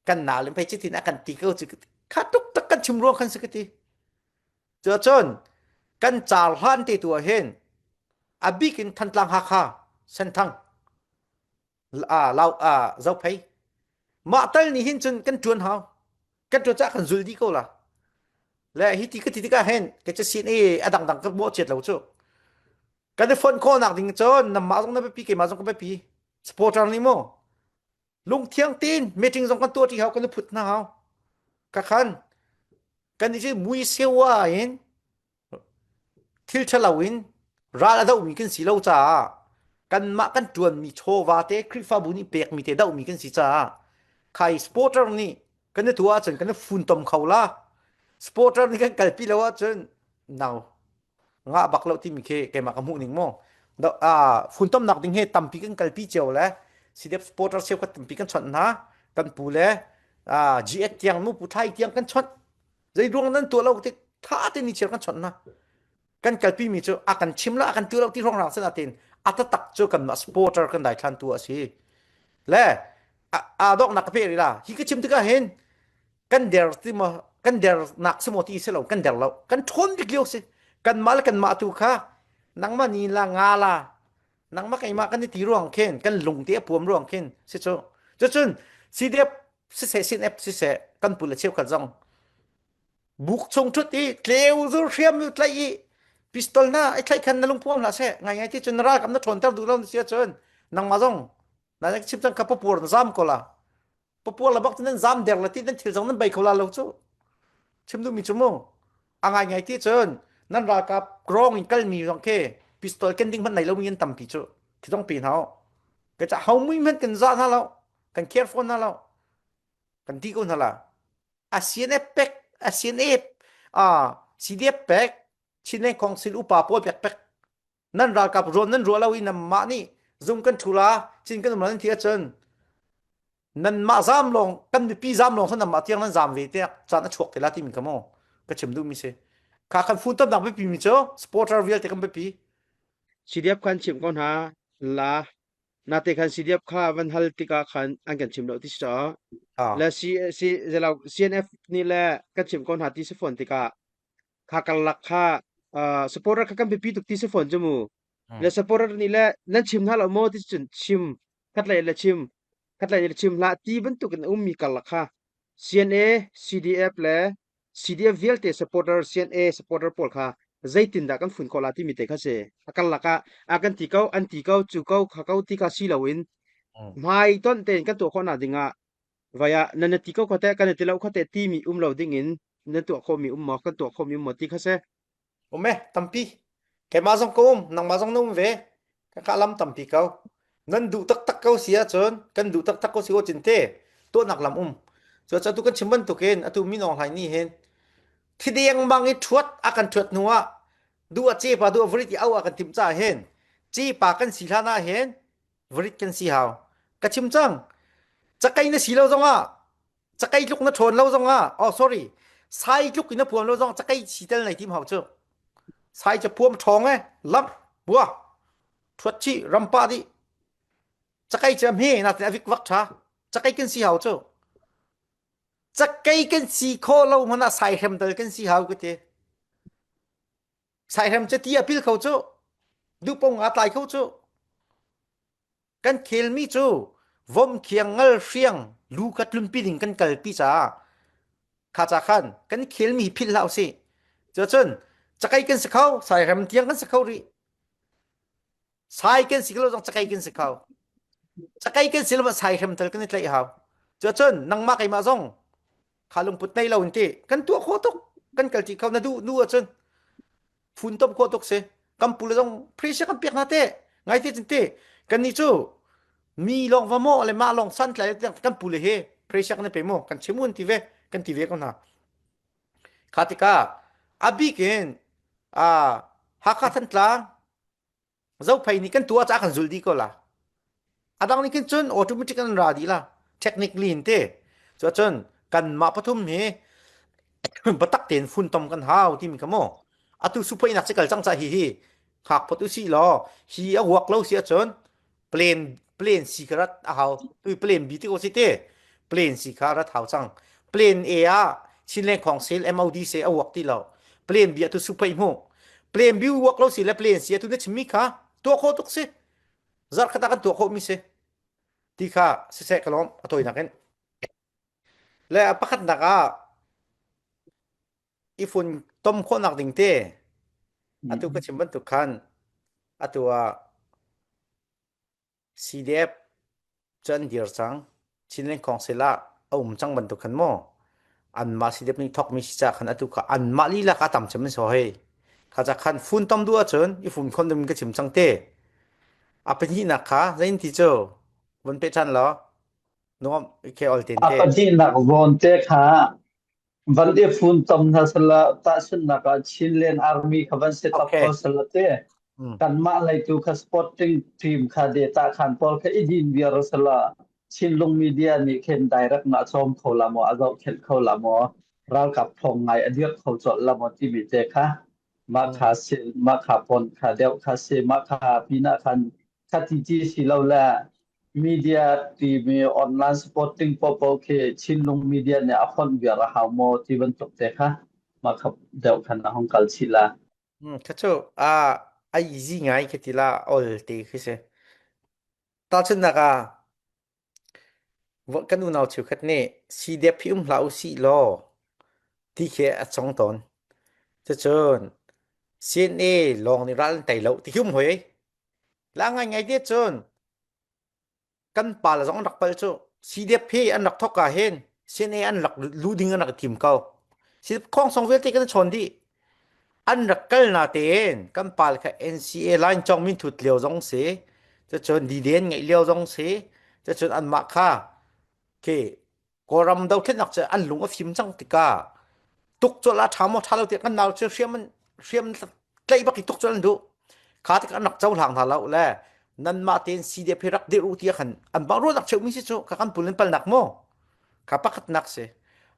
Kan nau le phei ci tin a kan ti ko cu kha tuk tak kan chim ruang khan si ka ti. Cucun kan car hlan te tu ah hin a bikin Thantlang, Hakha, Senthang, aa, Lau, aa, Zophei. Mah tal nih hin cun kan ṭuan hau. Kan ṭuan caah kan zulh dih ko la. Le hi ti ka ti tikah hin kei cu C N A a dangdang ka mawh ciat lo cu. Kan i fonh khawhnak ding cun nanmah zong na biapi, keimah zong ka biapi. Supporter nih maw? Lungthiang tein meeting zong kan tuah ṭi hau, kan i phut hna hau. Kha khan kan i muiseu ah hin thil ṭha lo in ral a dohmi kan si lo caah kanmah kan ṭuanmi chawva te, Khrihfabu nih pekmi te dohmi kan si caah khai supporter nih kan i tuah ahcun kan i funtom kho la. Supporter nih kan kalpi lo ahcun no, ngah bak lo timi khi keimah ka hmuh ning maw? Aa, funtomnak ding he tampi kan kalpi cio le C D F supporter cheukhat tampi kan chawnh hna. Kan pu le, aa, G H tiang, nu Pu Thlai tiang kan chawnh. Zeiruang nan tuah lo ti, tha te ni chiar kan chawnh hna. Kan kalpimi cu a kan chim lo, a kan tuah lo ti hrawnghrang si nain a taktak cu kanmah supporter kan daithlan tu a si. Le a, a dawknak ka pe rih la. Hi ka chim tikah hin kan der ti maw, kan dernak si maw ti si lo, kan der lo. Kan ṭhawn bik lio si. Kanmah le kanmah tu kha nangmah ni la nga la, nangmah keimah kan i ti ruang khin, kan lungte a puam ruang khin si cu. Cucun C D F siseh, C N F siseh, kan pu le cheukhat zong buk chung ṭhut i tleu zur hriam i tlaih i pistol hna i tlaih khan na lungphuang hlah seh. Ngai ngai ti cun na ralkap na ṭhawnter duh lo na si ahcun nangmah zong na chim cang kha papuar na zam ko la. Papuar la bak cu nan zam der la ti, nan thil zong nan bei kho la lo cu. Chim duhmi cu mu. A ngai ngai ti cun nan ralkap krawng in kalmi zong khi pistol kan ding hmanh nei lomi an tampi cu. Khi zong pe hna u. Ka caah ho mui hmanh kan zah hna lo, kan care for hna lo, kan ti ko hna la. A C N F pek, a C N F, a C D F pek, Chinland Council upa pawl pek pek. Nan ralkap ruah nan ruah lo i nanmah nih zung kan ṭhu la, cin kan um la nan ti ahcun nanmah zam lawng, kan mipi zam lawng cu nanmah tiang nan zam ve tiah caan a chuak te la timi ka maw? Ka chim duhmi si. Kha khan funtomnak biapi mi cu supporter vialte kan biapi. C D F khan chim ko hna la, nate khan C D F kha van hal tikah khan an kan chim lo ti si caah. Ah. Le C, C, zelau, C N F nih le kan chim ko hna ti si fawn tikah kha karlak kha, aa, supporter kha kan biapi tuk ti si fawn cu mu. Hmm. Le supporter nih le nan chim hna lo maw ti cun chim, khatlei le chim, khatlei le chim hlah ti bantuk in a ummi karlak kha C N A, C D F le C D F vialte supporter, C N A supporter pawl kha zeitindah kan fun khawh lai timi te kha si. A karlak ah a kan ti ko, an ti ko, cu ko, kha ko ti kha si loin, hmm, hmai tonh tein kan tuah khawh hna dingah vai ah nan ti ko kha te, kan ti lo kha te timi um lo dingin nan tuah khawhmi um maw, kan tuah khawhmi um maw ti kha si. Um e, tampi. Keimah zong ka um, nangmah zong na um ve. Ka kah lam tampi ko. Nan duh taktak ko si ahcun, kan duh taktak ko si ko cin te, tuahnak lam um. Cucaah tu kan chim bantukin, atu Min Aung Hlaing nih hin, thi dengmang i ṭhuat a kan ṭhuat hnu ah, duh a cepa, duh a varit i au a kan timh caah hin, cepa kan si hlan ah hin, varit kan si hau. Ka chim cang. Cakei na si lo zongah, cakei tluk na ṭhawn lo zongah, oh, sorry, sai tluk in na puam lo zongah, cakei si tal na i tim hau cu. Sai cu puam ṭhawng e, lamh, bua, ṭhuat chih, ram pah dih. Cakei cu a hme, natin a vik vak ṭha. Cakei kan si hau cu. Cakei kan si khawh lo hmanh ah sai hrem tal kan si hau ka ti. Sai hrem cu ti a pil kho cu. Duh pong a tlai kho cu. Kan khelmi cu vom khiang ngal hriang lu khat tlunpi ding kan kalpi caah kha ca khan kan khelmi hi philh hlah usih. Cucun cakei kan si kho, sai hrem tiang kan si kho rih. Sai kan si lo zong cakei kan si kho. Cakei kan si lo zong sai hrem tal kan i tlaih hau. Cucun nangmah keimah zong Kha lungput nei lo in ti. Kan tuah khawh tuk, kan kal ti kho na duh, duh ah cun. Fun tom khawh tuk si. Kan pule zong pressure kan piak na te. Ngai ti cin ti. Kan ni cu mi lawng va maw le mah lawng san tlai tiang kan pule hi. Pressure kan pe maw. Kan chim un ti ve. Kan ti ve ko hna. Kha tikah a bik in, aa, Hakha Thantlang, Zophei nih kan tuah caah kan zulh dih ko la. A dang nih khin cun automatic an ra dih la. Technically in ti. Cucun kanmah pathum hi batak tein fun tom kan hau timi ka maw. Atu suphoihnak cikal cang caah hihi hngakpot u sih law, hi a uak lo si ahcun plan, plan C kha rat a hau. Tui plan B ti ko si ti. Plan C kha rat hau cang. Plan A ah Chinland Council, M O D C a uak ti lo. Plan B atu suphoih hmuh. Plan B uak lo si le plan C atu na chimmi kha tuah khawh tuk si. Zarh khat ah kan tuah khawh mi si. Ti kha siseh ka lawm a tawinak in. Le a pakhatnak ah i fun tom khawhnak ding te. Atu ka chim bantuk khan atu ah C D F cu an dir cang. Chinland Council ah a um cang bantuk khan maw? Anmah C D F nih thawkmi si caah khan atu kha anmah lila kha a tam cem an si hoi. Kha caah khan fun tom duh ahcun i fun khawh ding ka chim cang te. A pahnihnak kha zei in ti cu van peh ṭhan law. Nuam i khe ol ten te. A pahnihnak zawn te kha van i fun tom hna sala, tahchunhnak ah Chinland Army kha van si tok ko sala te. Kanmah hleitu kha sporting team kha de tah khan pawl kha i din viar sala, Chinlung media nih khin direct na a cawm kho la maw, a zohkhenh kho la maw, ralkap thawng ngai a dirh kho colh la maw timi te kha mah kha si, mah kha pon kha deuh kha si, mah kha pinah khan kha titi si lo le media timi online sporting popo khi Chinlung media nih a fonh viar a hau maw ti bantuk te kha mah kha deuh khan a hung kal chih la. Kha cu a, a easy ngai khi ti la ol te khi si. Tahchunhnak ah kan unau cheukhat nih C D F hi um hlah u sih law ti khi a cawng tawn. Cucun C N A lawng nih ral an tei lo ti khi um hoi. La ngai ngai ti cun kan pa le zong an rak palh cu C D F hi an rak thawk ah hin C N A an rak luh ding an rak tim ko. C D F khawng song vialte kan chawn dih. An rak kal natein kan pa le kha N C A line cawng min thut lio zong si, cucun D D N ngeih lio zong si, cucun anmah kha khi Kawlram dothlennak cu an lung a fim cang tikah tukcolh a ṭha maw ṭha lo tiah kan nau cu hriam an, hriam an tlaih bak i tukcolh an duh. Kha tikah an rak cohlang hna lo le nanmah tein C D F hi rak dirh u tiah khan anmah ruahnak cheuhmi si cu kha kan pul in palhnak maw? Kha pakhatnak si.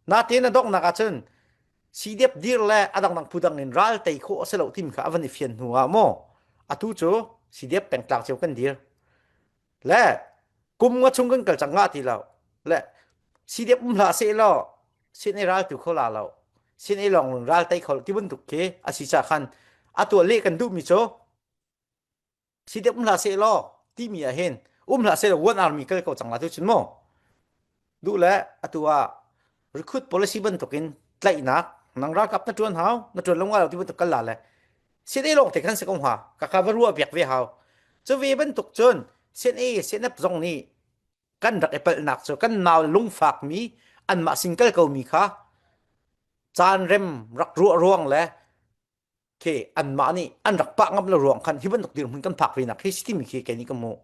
Natein a donghnak ahcun C D F dir le a dangdang pudang in ral tei khawh a si lo timi kha a van i fian hnu ah maw? Atu cu C D F peng tlak cio kan dir. Le kum nga chung kan kal cang ngah ti lo. Le C D F um hlah seh law, C N A ral tu kho la lo. C N A lawng ral tei kho lo ti bantuk khi a si caah khan atu a leh kan duhmi cu C D F um hlah seh law timi ah hin um hlah seh law one army kal ko cang la tu cun maw? Duh le atu ah recruit policy bantukin tlaihnak, nang ralkap na ṭuan hau, na ṭuan lo ngai lo ti bantuk kal la le C N A lawngte kan si ko hnga, ka kha va ruah piak ve hau. Cu ve bantuk cun C N A, C N F zong nih kan rak i palhnak cu kan nau le lungfakmi anmah sin kal komi kha caan rem rak ruah ruang le khi anmah nih an rak pah ngam lo ruang khan hi bantuk dirhmun kan phak venak hi si timi khi kei nih ka hmuh.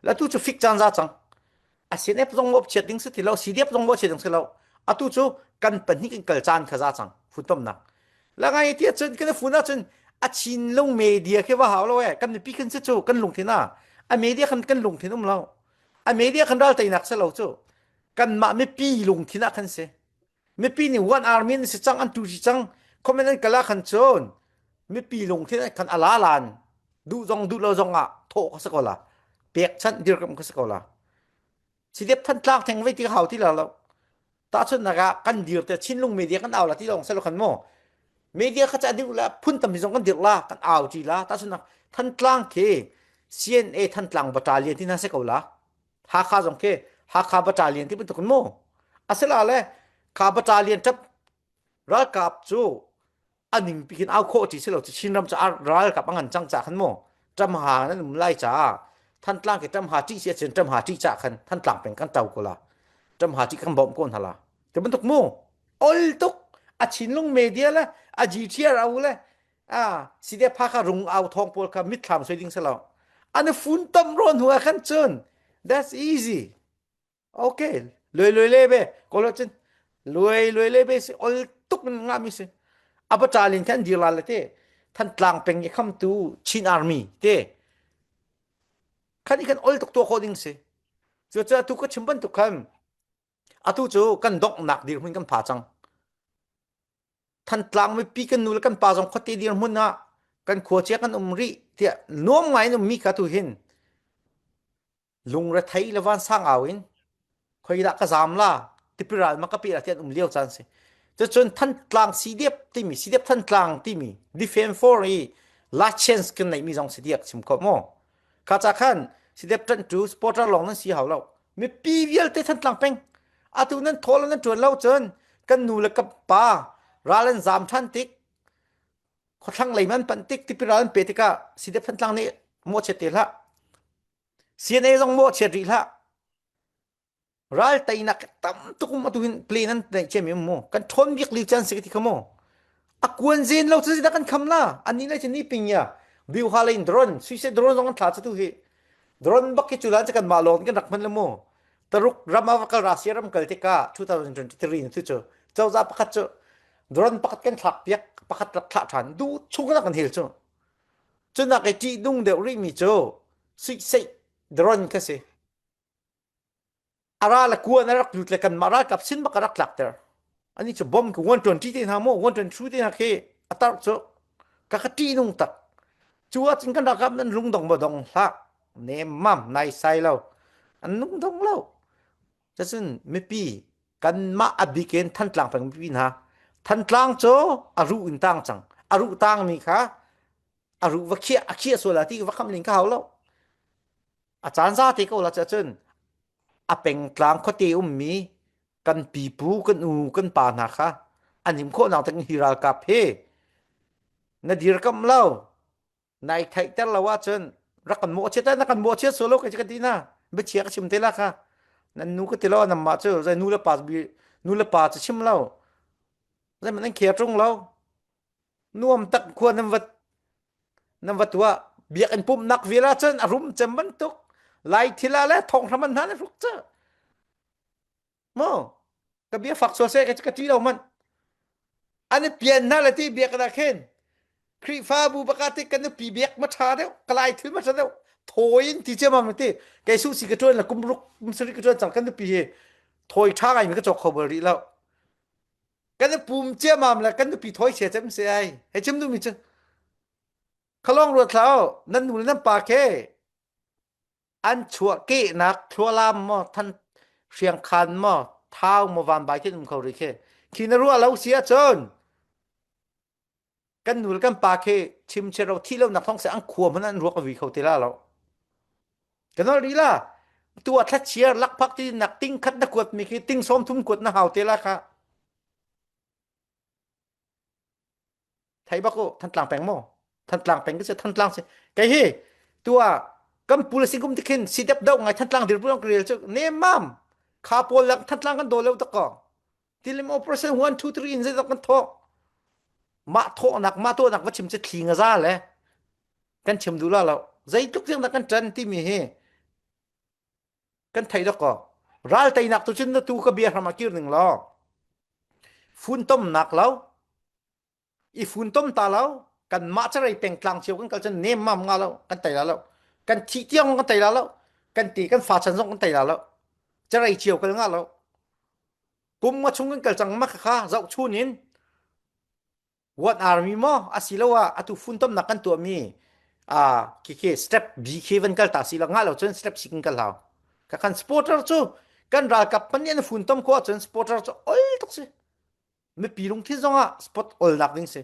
Le atu cu fik caan za cang. A C N F zong mawhchiat ding si ti lo, C D F zong mawhchiat ding si lo. Atu cu kan pahnih kan kal caan kha za cang, funtomnak. Le ngai tiah cun kan fun ahcun a Chinlung media khi va hau lo eh, kan mipi khan si cu kan lungthin ah, a media khan kan lungthin um lo. A media khan ralteinak si lo cu kanmah mipi lungthin ah khan si. Mipi nih one army an si cang, an ṭuṭi cang, comment an kal ah khan cun mipi lungthin ah khan a lalan duh zong duh lo zong ah thawh kha si ko la, pekchanh dirkamh kha si ko la. C D F Thantlang theng vei ti hau ti la lo. Tahchunhnak ah kan dir te Chinlung media kan au la ti lawng si lo khan maw? Media kha ca dirh la phun tampi zong kan dirh la kan au ṭi la. Tahchunhnak Thantlang khi C N A Thantlang battalion ti hna si ko la. Hakha zong khi Hakha battalion ti bantuk kan maw? A si la le kha battalion ṭap ralkap cu a ningpi khin au khawh ṭi si lo cu Chinram cu a ralkap a ngan cang caah khan maw? Ṭamha nan um lai caah Thantlang khi ṭamha ṭih si ahcun ṭamha ṭih caah khan Thantlang peng kan ṭau ko la. Ṭamha ṭih kan bawmh ko hna la. Ti bantuk maw? Ol tuk. A Chinlung media le, a G T R au le, a, side pha kha rung au thawng pawl kha mitthlam soi ding si lo. An i fun tam rawn hua khan cun. That's easy. Okay. Luai luai le be. Ko lo cun. Luai luai le be si. Ol tuk min ngah mi si. A ba ta lin khan dir la le te. Thantlang peng i kham tu Chin Army te. Khan i khan ol tuk tu a kho ding si. Cu cu a tu ka chim ban tuk khan. A tu cu kan donghnak dirhmun kan pha cang. Thantlang mipi kan nu le kan pa zong khuate dirhmun ah kan khua cia kan um rih tiah nuam ngai in um mi kha tu hin lungre thei le van sang au in khoi dah ka zam la tipiral ma ka pi la tian um lio caan si. Cucun Thantlang C D F timi, C D F Thantlang timi, Defense Force i license kan neih mi zong si tiak chim khawh maw? Kha ca khan C D F ṭantu supporter lawng nan si hau lo. Mipi vialte Thantlang peng. Atu nan thawl nan ṭuan lo cun kan nu le ka pa ral an zam ṭhan tik, khuathlang lei man pan tik, tipi ral an pe tikah C D F Thantlang nih mawhchiat te hlah. C N A zong mawhchiat rih hlah. Ral teinak tam tuk um atu hin play nan neih ciami um maw? Kan ṭhawn bik li caan si ka ti kha maw? A kuan zen lo cu zida kan kham la. An ni lai cu ni ping ya. Biu ha lei in drone, suicide drone zong an thla cu tu hi. Drone bak hi cu lan cu kan mah lawng kan rak hman le maw? Taruk ram a va kal, Russia ram kal tikah two thousand twenty-three na tu cu. Cozah pakhat cu drone pakhat kan thlak piak, pakhat rak thlah ṭhan. Duh chung kan hel cu. Cunak i ṭih dung deuh rih mi cu suicide drone kha si. A ral a kuan a rak lut le kanmah ralkap sin bak a rak tlakter. Ani cu bom ki one twenty te hna maw, one twenty-two te hna khi a tarh cu ka ka ṭih nung tak. Cu ahcun kan ralkap nan lungdong maw dong hlah. Nem mam, nai sai lo. An lungdong lo. Cun mipi kanmah a bik in Thantlang peng mipi hna. Thantlang cu a ruh in tang cang. A ruh tang mi kha a ruh va khiah, a khiah sual a ti va khamh ning ka hau lo. A caan zate ko la cun a pengtlang khuate ummi kan pipu, kan u, kan pa hna kha an him khawh nak tein hi ralkap hi na dirkamh lo. Na i theihter lo ahcun rak kan mawhchiat, na kan mawhchiat sual lo kei cu ka ti hna. Biachia ka chim te la kha. Nan nu ka ti lo, nanmah cu zei nu le pa, nu le pa cu chim lo. Zei man an khia ṭung lo. Nuam tak khua nan va, nan va tuah. Biakinn pumhnak vial ahcun a rum cem bantuk. Lai thil ah le thawng hra man hna na hruk cu. Maw? Ka bia fak sual seh, ka, ka ṭih lo hmanh. An i pian hna le ti biakinn ah khin Khrihfabu bak ah ti kan nupi biak ma ṭha deuh, ka lai thil ma ṭha deuh. Thawi in ti ciammam ti. Kei suh si ka ṭuan le kum ruk, kum sarih ka ṭuan cang kan nupi hi. Thawi ṭha ngai mi ka cawk kho bal rih lo. Kan i pum ciammam le kan nupi thawi sia cem si ai. Hei chim duhmi cu. Kha lawng ruat hlah u, nan nu le nan pa khi an chuah kehnak thlualam maw, than hriang khan maw, thau maw, vanbai khin um kho rih khi. Khi na ruah lo si ahcun kan nu le kan pa khi chimchia ro thih lonak thawng si an khua hmanh an ruak a vui kho te la lo. Kan ol rih la, tu a thlachiar lakphak ti nak ting khat na kuat mi khi ting sawm thum kuat na hau te la kha. Thei bak u, Thantlang peng maw? Thantlang peng ka si, Thantlang si. Kei hi, tu a kan pu le singkum tikhin si dep deuh ngai Thantlang dirpulong ka rel cu nem mam. Kha pawl lak Thantlang kan daw lo tak ko. Tilim operation one, two, three in zeidah kan thawh? Mah thawhnak, mah tuahnak va chim cu thli nga za le kan chim duh la lo. Zeitluk ziangdah kan ṭan timi hi kan theih dok ko. Ral teinak tu cun na tu ka bia hram a kir ning lo. Fun tomnak lo. I fun tom ta lo. Kanmah carei peng tlang cio kan kal cun nem mam nga lo, kan tei la lo. Kan thih tiang kan tei la lo. Kan ti, kan fa chan zong kan tei la lo. Carei cio kal nga lo. Kum nga chung kan kal cang ma kha kha zoh chun in One Army maw, asiloah atu fun tomnak kan tuahmi, aa, khi khi step B khi van kal ta si lo, ngah lo cun step C kan kal hau. Ka kan supporter cu kan ralkap hmanh nih an fun tom khawh ahcun supporter cu ol tuk si. Mipi lungthin zongah support olnak ding si.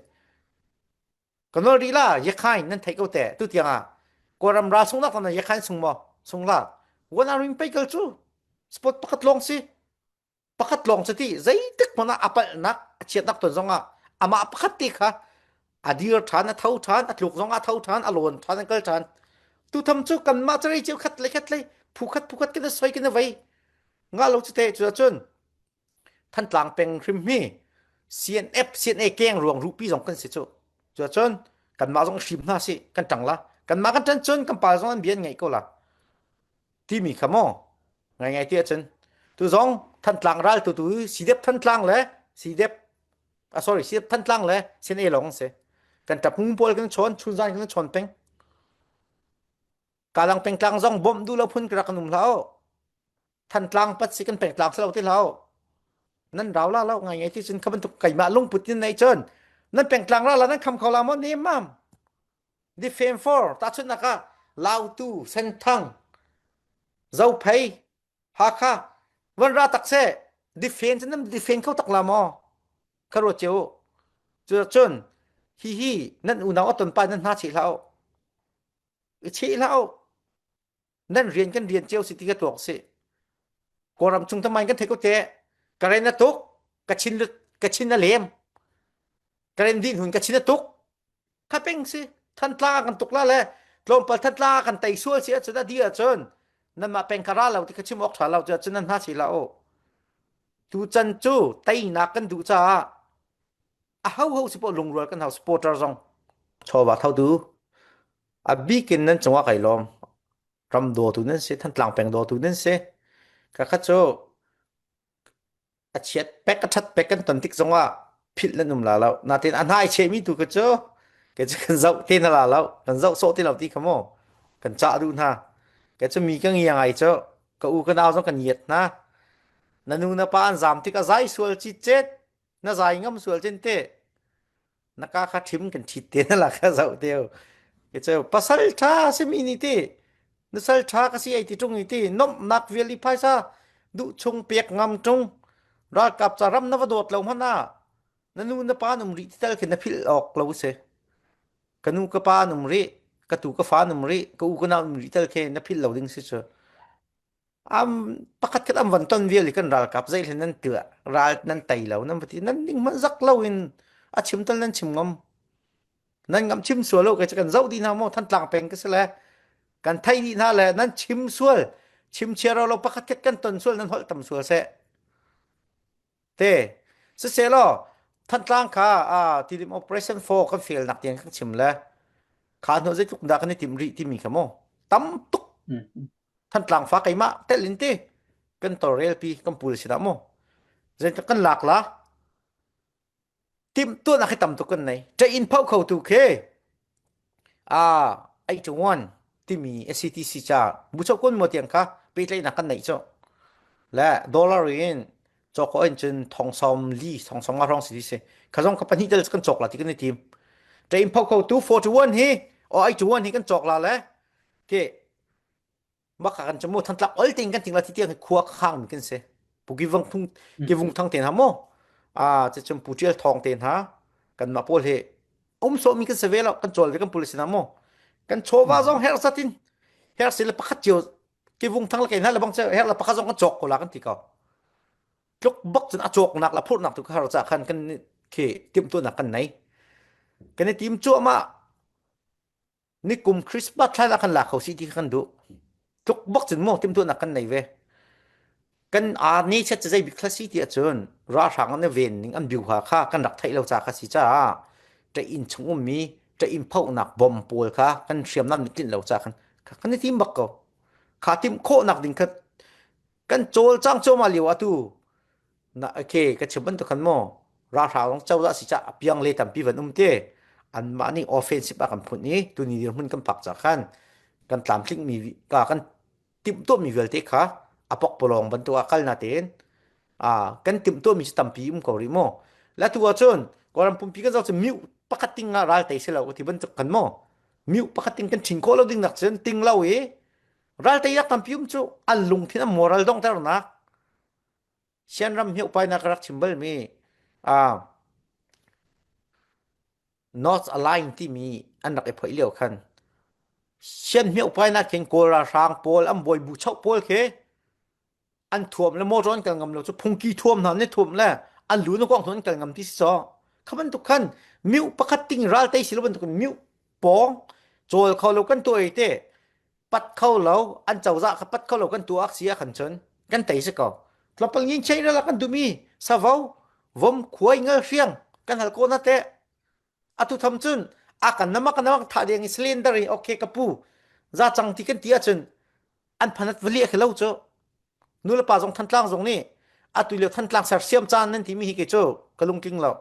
Ka nol rih la, Yakhain nan theih ko te, tu tiangah Kawlram ral sungnak tang Yakhain sung maw, sung la. One Army pei kal cu support pakhat lawng si. Pakhat lawng cu ti, zeitik hmanh ah a palhnak, a chiatnak ton zongah amah pakhat ti kha a dir ṭhan, a tho ṭhan, a tluk zongah a tho ṭhan, a lawn ṭhan, a kal ṭhan. Tu tham cu kanmah carei cio khat le khat le, phu khat, phu khat kan i soi, kan i vei. Ngah lo cu te, cu cun Thantlang peng hrim hi C N F, C N A keng ruang ruhpi zong kan si cu. Cuah cun kanmah zong hrim hna si kan ṭang la. Kanmah kan ṭan cun kan pal zong an bia an ngeih ko la. Timi kha maw? Ngaingai tiah cun. Tu zong Thantlang ral tu tu hi C D F Thantlang le C D F, ah, sorry, C D F Thantlang le C N A lawng an si. Kan ṭap hmun pawl kan chawn, chunzan kan chawn peng. Kalang pengtlang zong bawmh duh lo phun kira kan um hlah u. Thantlang pat si kan pengtlang si lo ti hlah u. Nan rau la lo, ngaingai ti cun kha bantuk keimah lungput in nei cun. Nan pengtlang ra la nan kham kho la maw, ni mam? Defend for, tahchunhnak ah Lautu, Senthang, Zophei, Hakha, van ra tak seh. Defend cun nan defend kho tak la maw? Kha ruat cio u. Cucun, hihi, nan unau a ton pa nan hna chih hlah u. I chih hlah u. Nan rian kan rian cio si ti ka tuak si. Kawlram chung tamai kan theih ko te. Ka ren a tuk, ka chin, ka chin a lem. Ka ren din hun ka chin a tuk. Kha peng si. Thantlang a kan tuk la le. Tlawmpal Thantlang a kan tei sual si ahcun a di ahcun. Nanmah peng kha ra lo ti ka chim awk ṭha lo cu ahcun nan hna si hlah u. Tu can cu teinak kan duh caah ahoho si paoh lungrual kan hau supporter zong. Chawva tho tu. A bikin nan cungah kai lawm. Ram dawtu nan si, Thantlang peng dawtu nan si. Ka kha cu a chiat pek, a ṭhat pek kan ton tik zongah philh nan um la lo. Natin a hnai chemi tu ka cu, ka cu kan zoh te hna la lo, kan zoh sawh ti lo ti kha maw? Kan cah duh hna. Ka cu mi ka ngiang ai cu, ka u ka nau zong kan iat hna. Na nu na pa an zam tik a zai sual cit cet, na zai ngam sual cin te. Na ka kha ṭhim kan ṭhit te na la kha zoh teu. Ka cu pasal ṭha a si mi ni ti, nusal ṭha ka si ei ti ṭung i ti, nomhnak vial i phaisa duh chung pek ngam ṭung. Ralkap ca ram na va dawt lo hmanh ah na nu na pa an um rih ti tal khin na philh awk lo si. Ka nu ka pa an um rih, ka tu ka fa an um rih, ka u ka nau an um rih tal khi na philh lo ding si cu. Am, pakhat khat an van ton vial i kan ralkap zei hlei nan tuah, ral nan tei lo, nan va ti, nan ning hmanh zak lo in a chim tal nan chim ngam. Nan ngam chim sual lo, kei cu kan zoh dih hna maw, Thantlang peng ka si le kan theih dih hna le nan chim sual, chim chia ro lo, pakhat khat kan ton sual, nan holh tam sual seh. Te, siselaw, Thantlang kha, aa, tilim Operation Four kan felnak tiang kan chim le kha hnawh zeitluk dah kan i timh rih timi kha maw? Tam tuk. Thantlang fa keimah telh in ti kan tawlrelpi kan pul sinah maw? Zeitluk kan lak la? Timhtuahnak hi tam tuk kan nei. Ṭaih in phauh khotu khi, aa, eight to one timi A C T C ca buchok kun maw tiang kha pehtlaihnak kan neih cu. Le dollar in cawk in cun thong sawm li, thong sawm nga hrawng si ti si. Kha zong kha pahnih tal kan cawk la ti kan i tim. Ṭaih in phauh khotu four to one hi, aw, eight to one hi kan cawk la le. Khi, maka kan cemu Thantlang ol tein kan ting la ti tiang hi khua khang mi kan si. Pu Kivung Thung, Kivung Thang te hna maw? Ah, cecem Pu Ṭial Thawng te hna. Kanmah pawl hi um sawh mi kan si ve lo, kan cawl ve kan pul a si hna maw? Kan chawva zong herh zat in, herh si le pakhat cio, Kivung Thang le kei hna le bang cio, herh le pakhat zong kan cawk ko la kan ti ko. Tluk bak cun a cawknak le a phurhnak tu ka har caah khan kan khi timhtuahnak kan nei. Kan i tim cuahmah, nikum Christmas thlan ah kan lak kho si ti kha kan duh. Tluk bak cun maw timhtuahnak kan nei ve. Kan aa ne chet cu zei bik thla si ti ahcun ralhrang an i ven ning an biuha kha kan rak theih lo ca kha si caah ṭaih in chung ummi ṭaih in phauhnak bom pawl kha kan hriamnam nih tlinh lo ca khan kha kan i tim bak ko. Kha timh khawhnak ding kha kan cawlcang cuahmah lio atu na, okay, ka chim bantuk khan maw? Ralhrang cozah si caah a piang le tampi van um te. Anmah nih offensive ah kan phun i tuni dirhmun kan phak caah khan kan tlamtlingmi vi-, ka kan timhtuahmi vialte kha a pok pawlawng bantuk ah kal natein, aa, kan timhtuahmi cu tampi um ko rih maw? Le atu ahcun Kawlram pumpi kan zoh cun miuh pakhat ting ah ral tei si lo ti bantuk khan maw? Miuh pakhat ting kan ṭhing khawh lo dingnak cun ting lo i ral teinak tampi um cu an lungthin an moral dongternak. Shan ram hmioh painak rak chim balmi, aa, North Alliance timi an rak i phoih lio khan Shan hmioh painak khin Kawl ralhrang pawl an bawi bu chauh pawl khi an thuam le motor an kal ngam lo cu phungki thuam hna an i thuam le an lu na kong hnu an kal ngam ti si caw. Kha bantuk khan miuh pakhat ting ral tei si lo bantuk in miuh pawng cawl kho lo kan tuah i te. Pat kho lo, an cozah kha pat kho lo kan tuah si ah khan cun kan tei si ko. Tlawmpal ngin chei rala kan duhmi savo, Vom khuai ngal hriang kan hal ko na te. A tu tham cun a kan nama kan nama thah deng i cylinder i okay ka pu za cang ti kan ti ahcun an phanat va liah khi lo cu. Nu le pa zong Thantlang zong nih a tu lio Thantlang sersiam caan nan timi hi ke cu ka lungtling lo.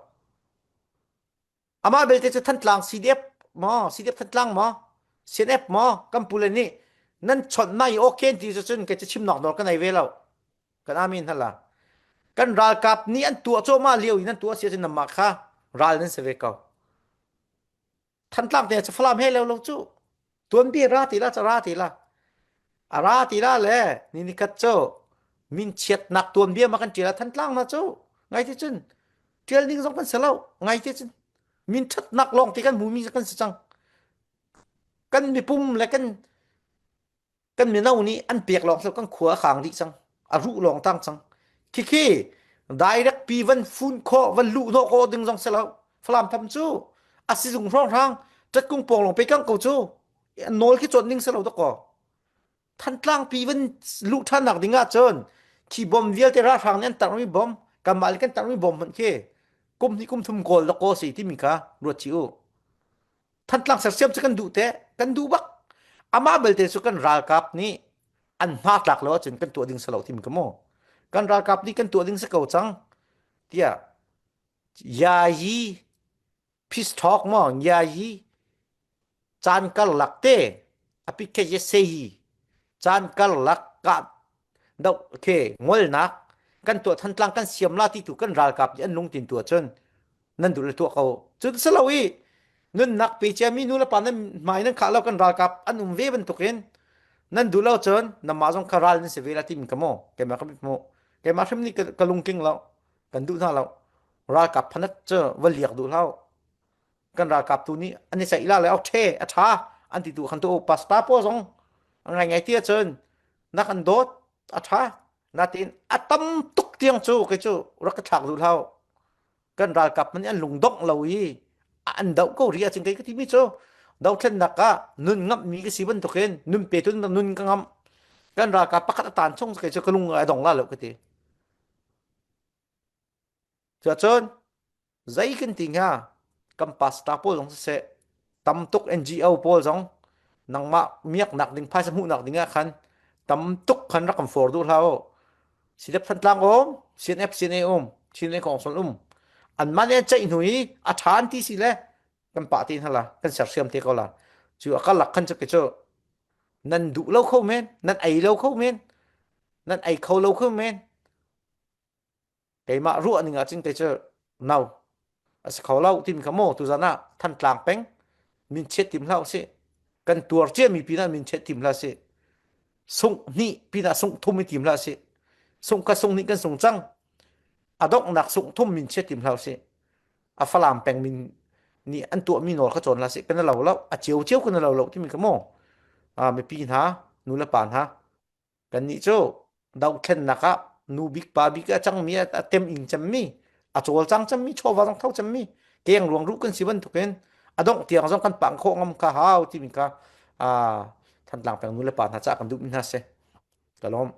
Amah belte cu Thantlang C D F maw, C D F Thantlang maw, C N F maw, kan pu le nih nan chawnh nai okay an ti cu cun kei cu chimnak nawl ka nei ve lo. Kan ami hna la. Kan ralkap nih an tuah cuahmah lio i nan tuah si ahcun nanmah kha ral nan si ve ko. Thantlang te cu Falam he lo lo cu. Tuanbia ra ti la, ca ra ti la. A ra ti la le, ni nikhat cu. Min chiatnak tuanbia ma kan ṭial a Thantlang hna cu. Ngai ti cun. Ṭial ning zong kan si lo. Ngai ti cun. Min ṭhatnak lawng ti kan hmumi kan si cang. Kan mipum le kan kan mino nih an pek lawng si lo, kan khua a khang dih cang, a ruh lawng tang cang. Khikhi, direct pi van fun khawh, van luh hnawh ko ding zong si lo. Falam tham cu, a sizung hrawnghrang, ṭatkung pawng lawng pei kang ko cu, an nawl khi cawt ding si lo dak ko. Thantlang pi van luh ṭhannak ding ahcun, khi bom vialte ralhrang nih an tarmi bom, kanmah le kan tarmi bom hmanh khi, kum hnih kum thum kawl dak ko si timi kha ruat chih u. Thantlang sersiam cu kan duh te, kan duh bak. Amah belte cu kan ralkap nih an hnatlak lo ahcun kan tuah ding si lo timi ka mu. Kan ralkap nih kan tuah ding si ko cang, tiah. Yayi, peace talk maw, yayi, caan karlak te, a pi khe ye sei, caan karlak ka dau khe ngolnak kan tuah Thantlang kan siam la ti tu kan ralkap nih an lungtin tuah cun nan duh le tuah ko. Cu si lo i nunnak pe ciami nu le pa nan hmai nan khah lo kan ralkap an um ve bantukin nan duh lo cun nanmah zong kha ral nan si ve la timi ka mu. Keimah ka hmu. Keimah hrim nih ka, ka lungtling lo. Kan duh hna lo. Ralkap phanat cu va liak duh hlah. Kan ralkap tu nih an i ceih la le, au ṭhe, a ṭha, an ti tu khan tu, pastor pawl zong a ngaingai ti ahcun nak an dawt, a ṭha, natin a tam tuk tiang cu kei cu rak ka thlak duh hlah. Kan ralkap hmanh an lungdongh lo i an doh ko rih ahcun kei ka timi cu dothlennak ah nun ngamhmi ka si bantukin nun pe tu nun ka ngamh. Kan ralkap pakhat a tan chung kei cu ka lung a dong la lo ka ti. Cuahcun zei kan ti hnga, kan pastor pawl zong siseh, tam tuk N G O pawl zong nangmah miaknak ding, phaisa hmuhnak ding ah khan tam tuk khan rak kan for duh hlah u. C D F Thantlang um, C N F, C N A um, C N A Council um. Anmah nih an ceih hnu hi a ṭha an ti si le kan pah te hna la, kan sersiam te ko la. Cu a karlak khan cu kei cu nan duh lo kho men, nan ei lo kho men, nan ei kho lo kho men. Keimah ruah ning ahcun kei cu no a si kho lo timi ka mu. Tuzan ah Thantlang peng min chiat tim hlah u sih. Kan tuar ciami pinah min chiat tim hlah sih. Sungh hnih pinah sungh thum i tim hlah sih. Sungh khat sungh hnih kan sung cang. A donghnak sungh thum min chiat tim hlah u sih. A Falam peng min nih an tuahmi nawl kha cawn hlah sih. Kan lo lo, a cio cio kan lo lo timi ka mu. Aa, mipi hna, nu le pa hna. Kannih cu dothlennak ah nu bik pa bik a cangmi, a, a tem ing cemmi, a cawlcang cemmi, chawva zong tho cemmi, keng ruang ruh kan si bantukin a dongh tiang zong kan pah khawh ngam kha hau timi kha, aa, Thantlang peng nu le pa hna caah kan duhmi hna si. Ka lawm.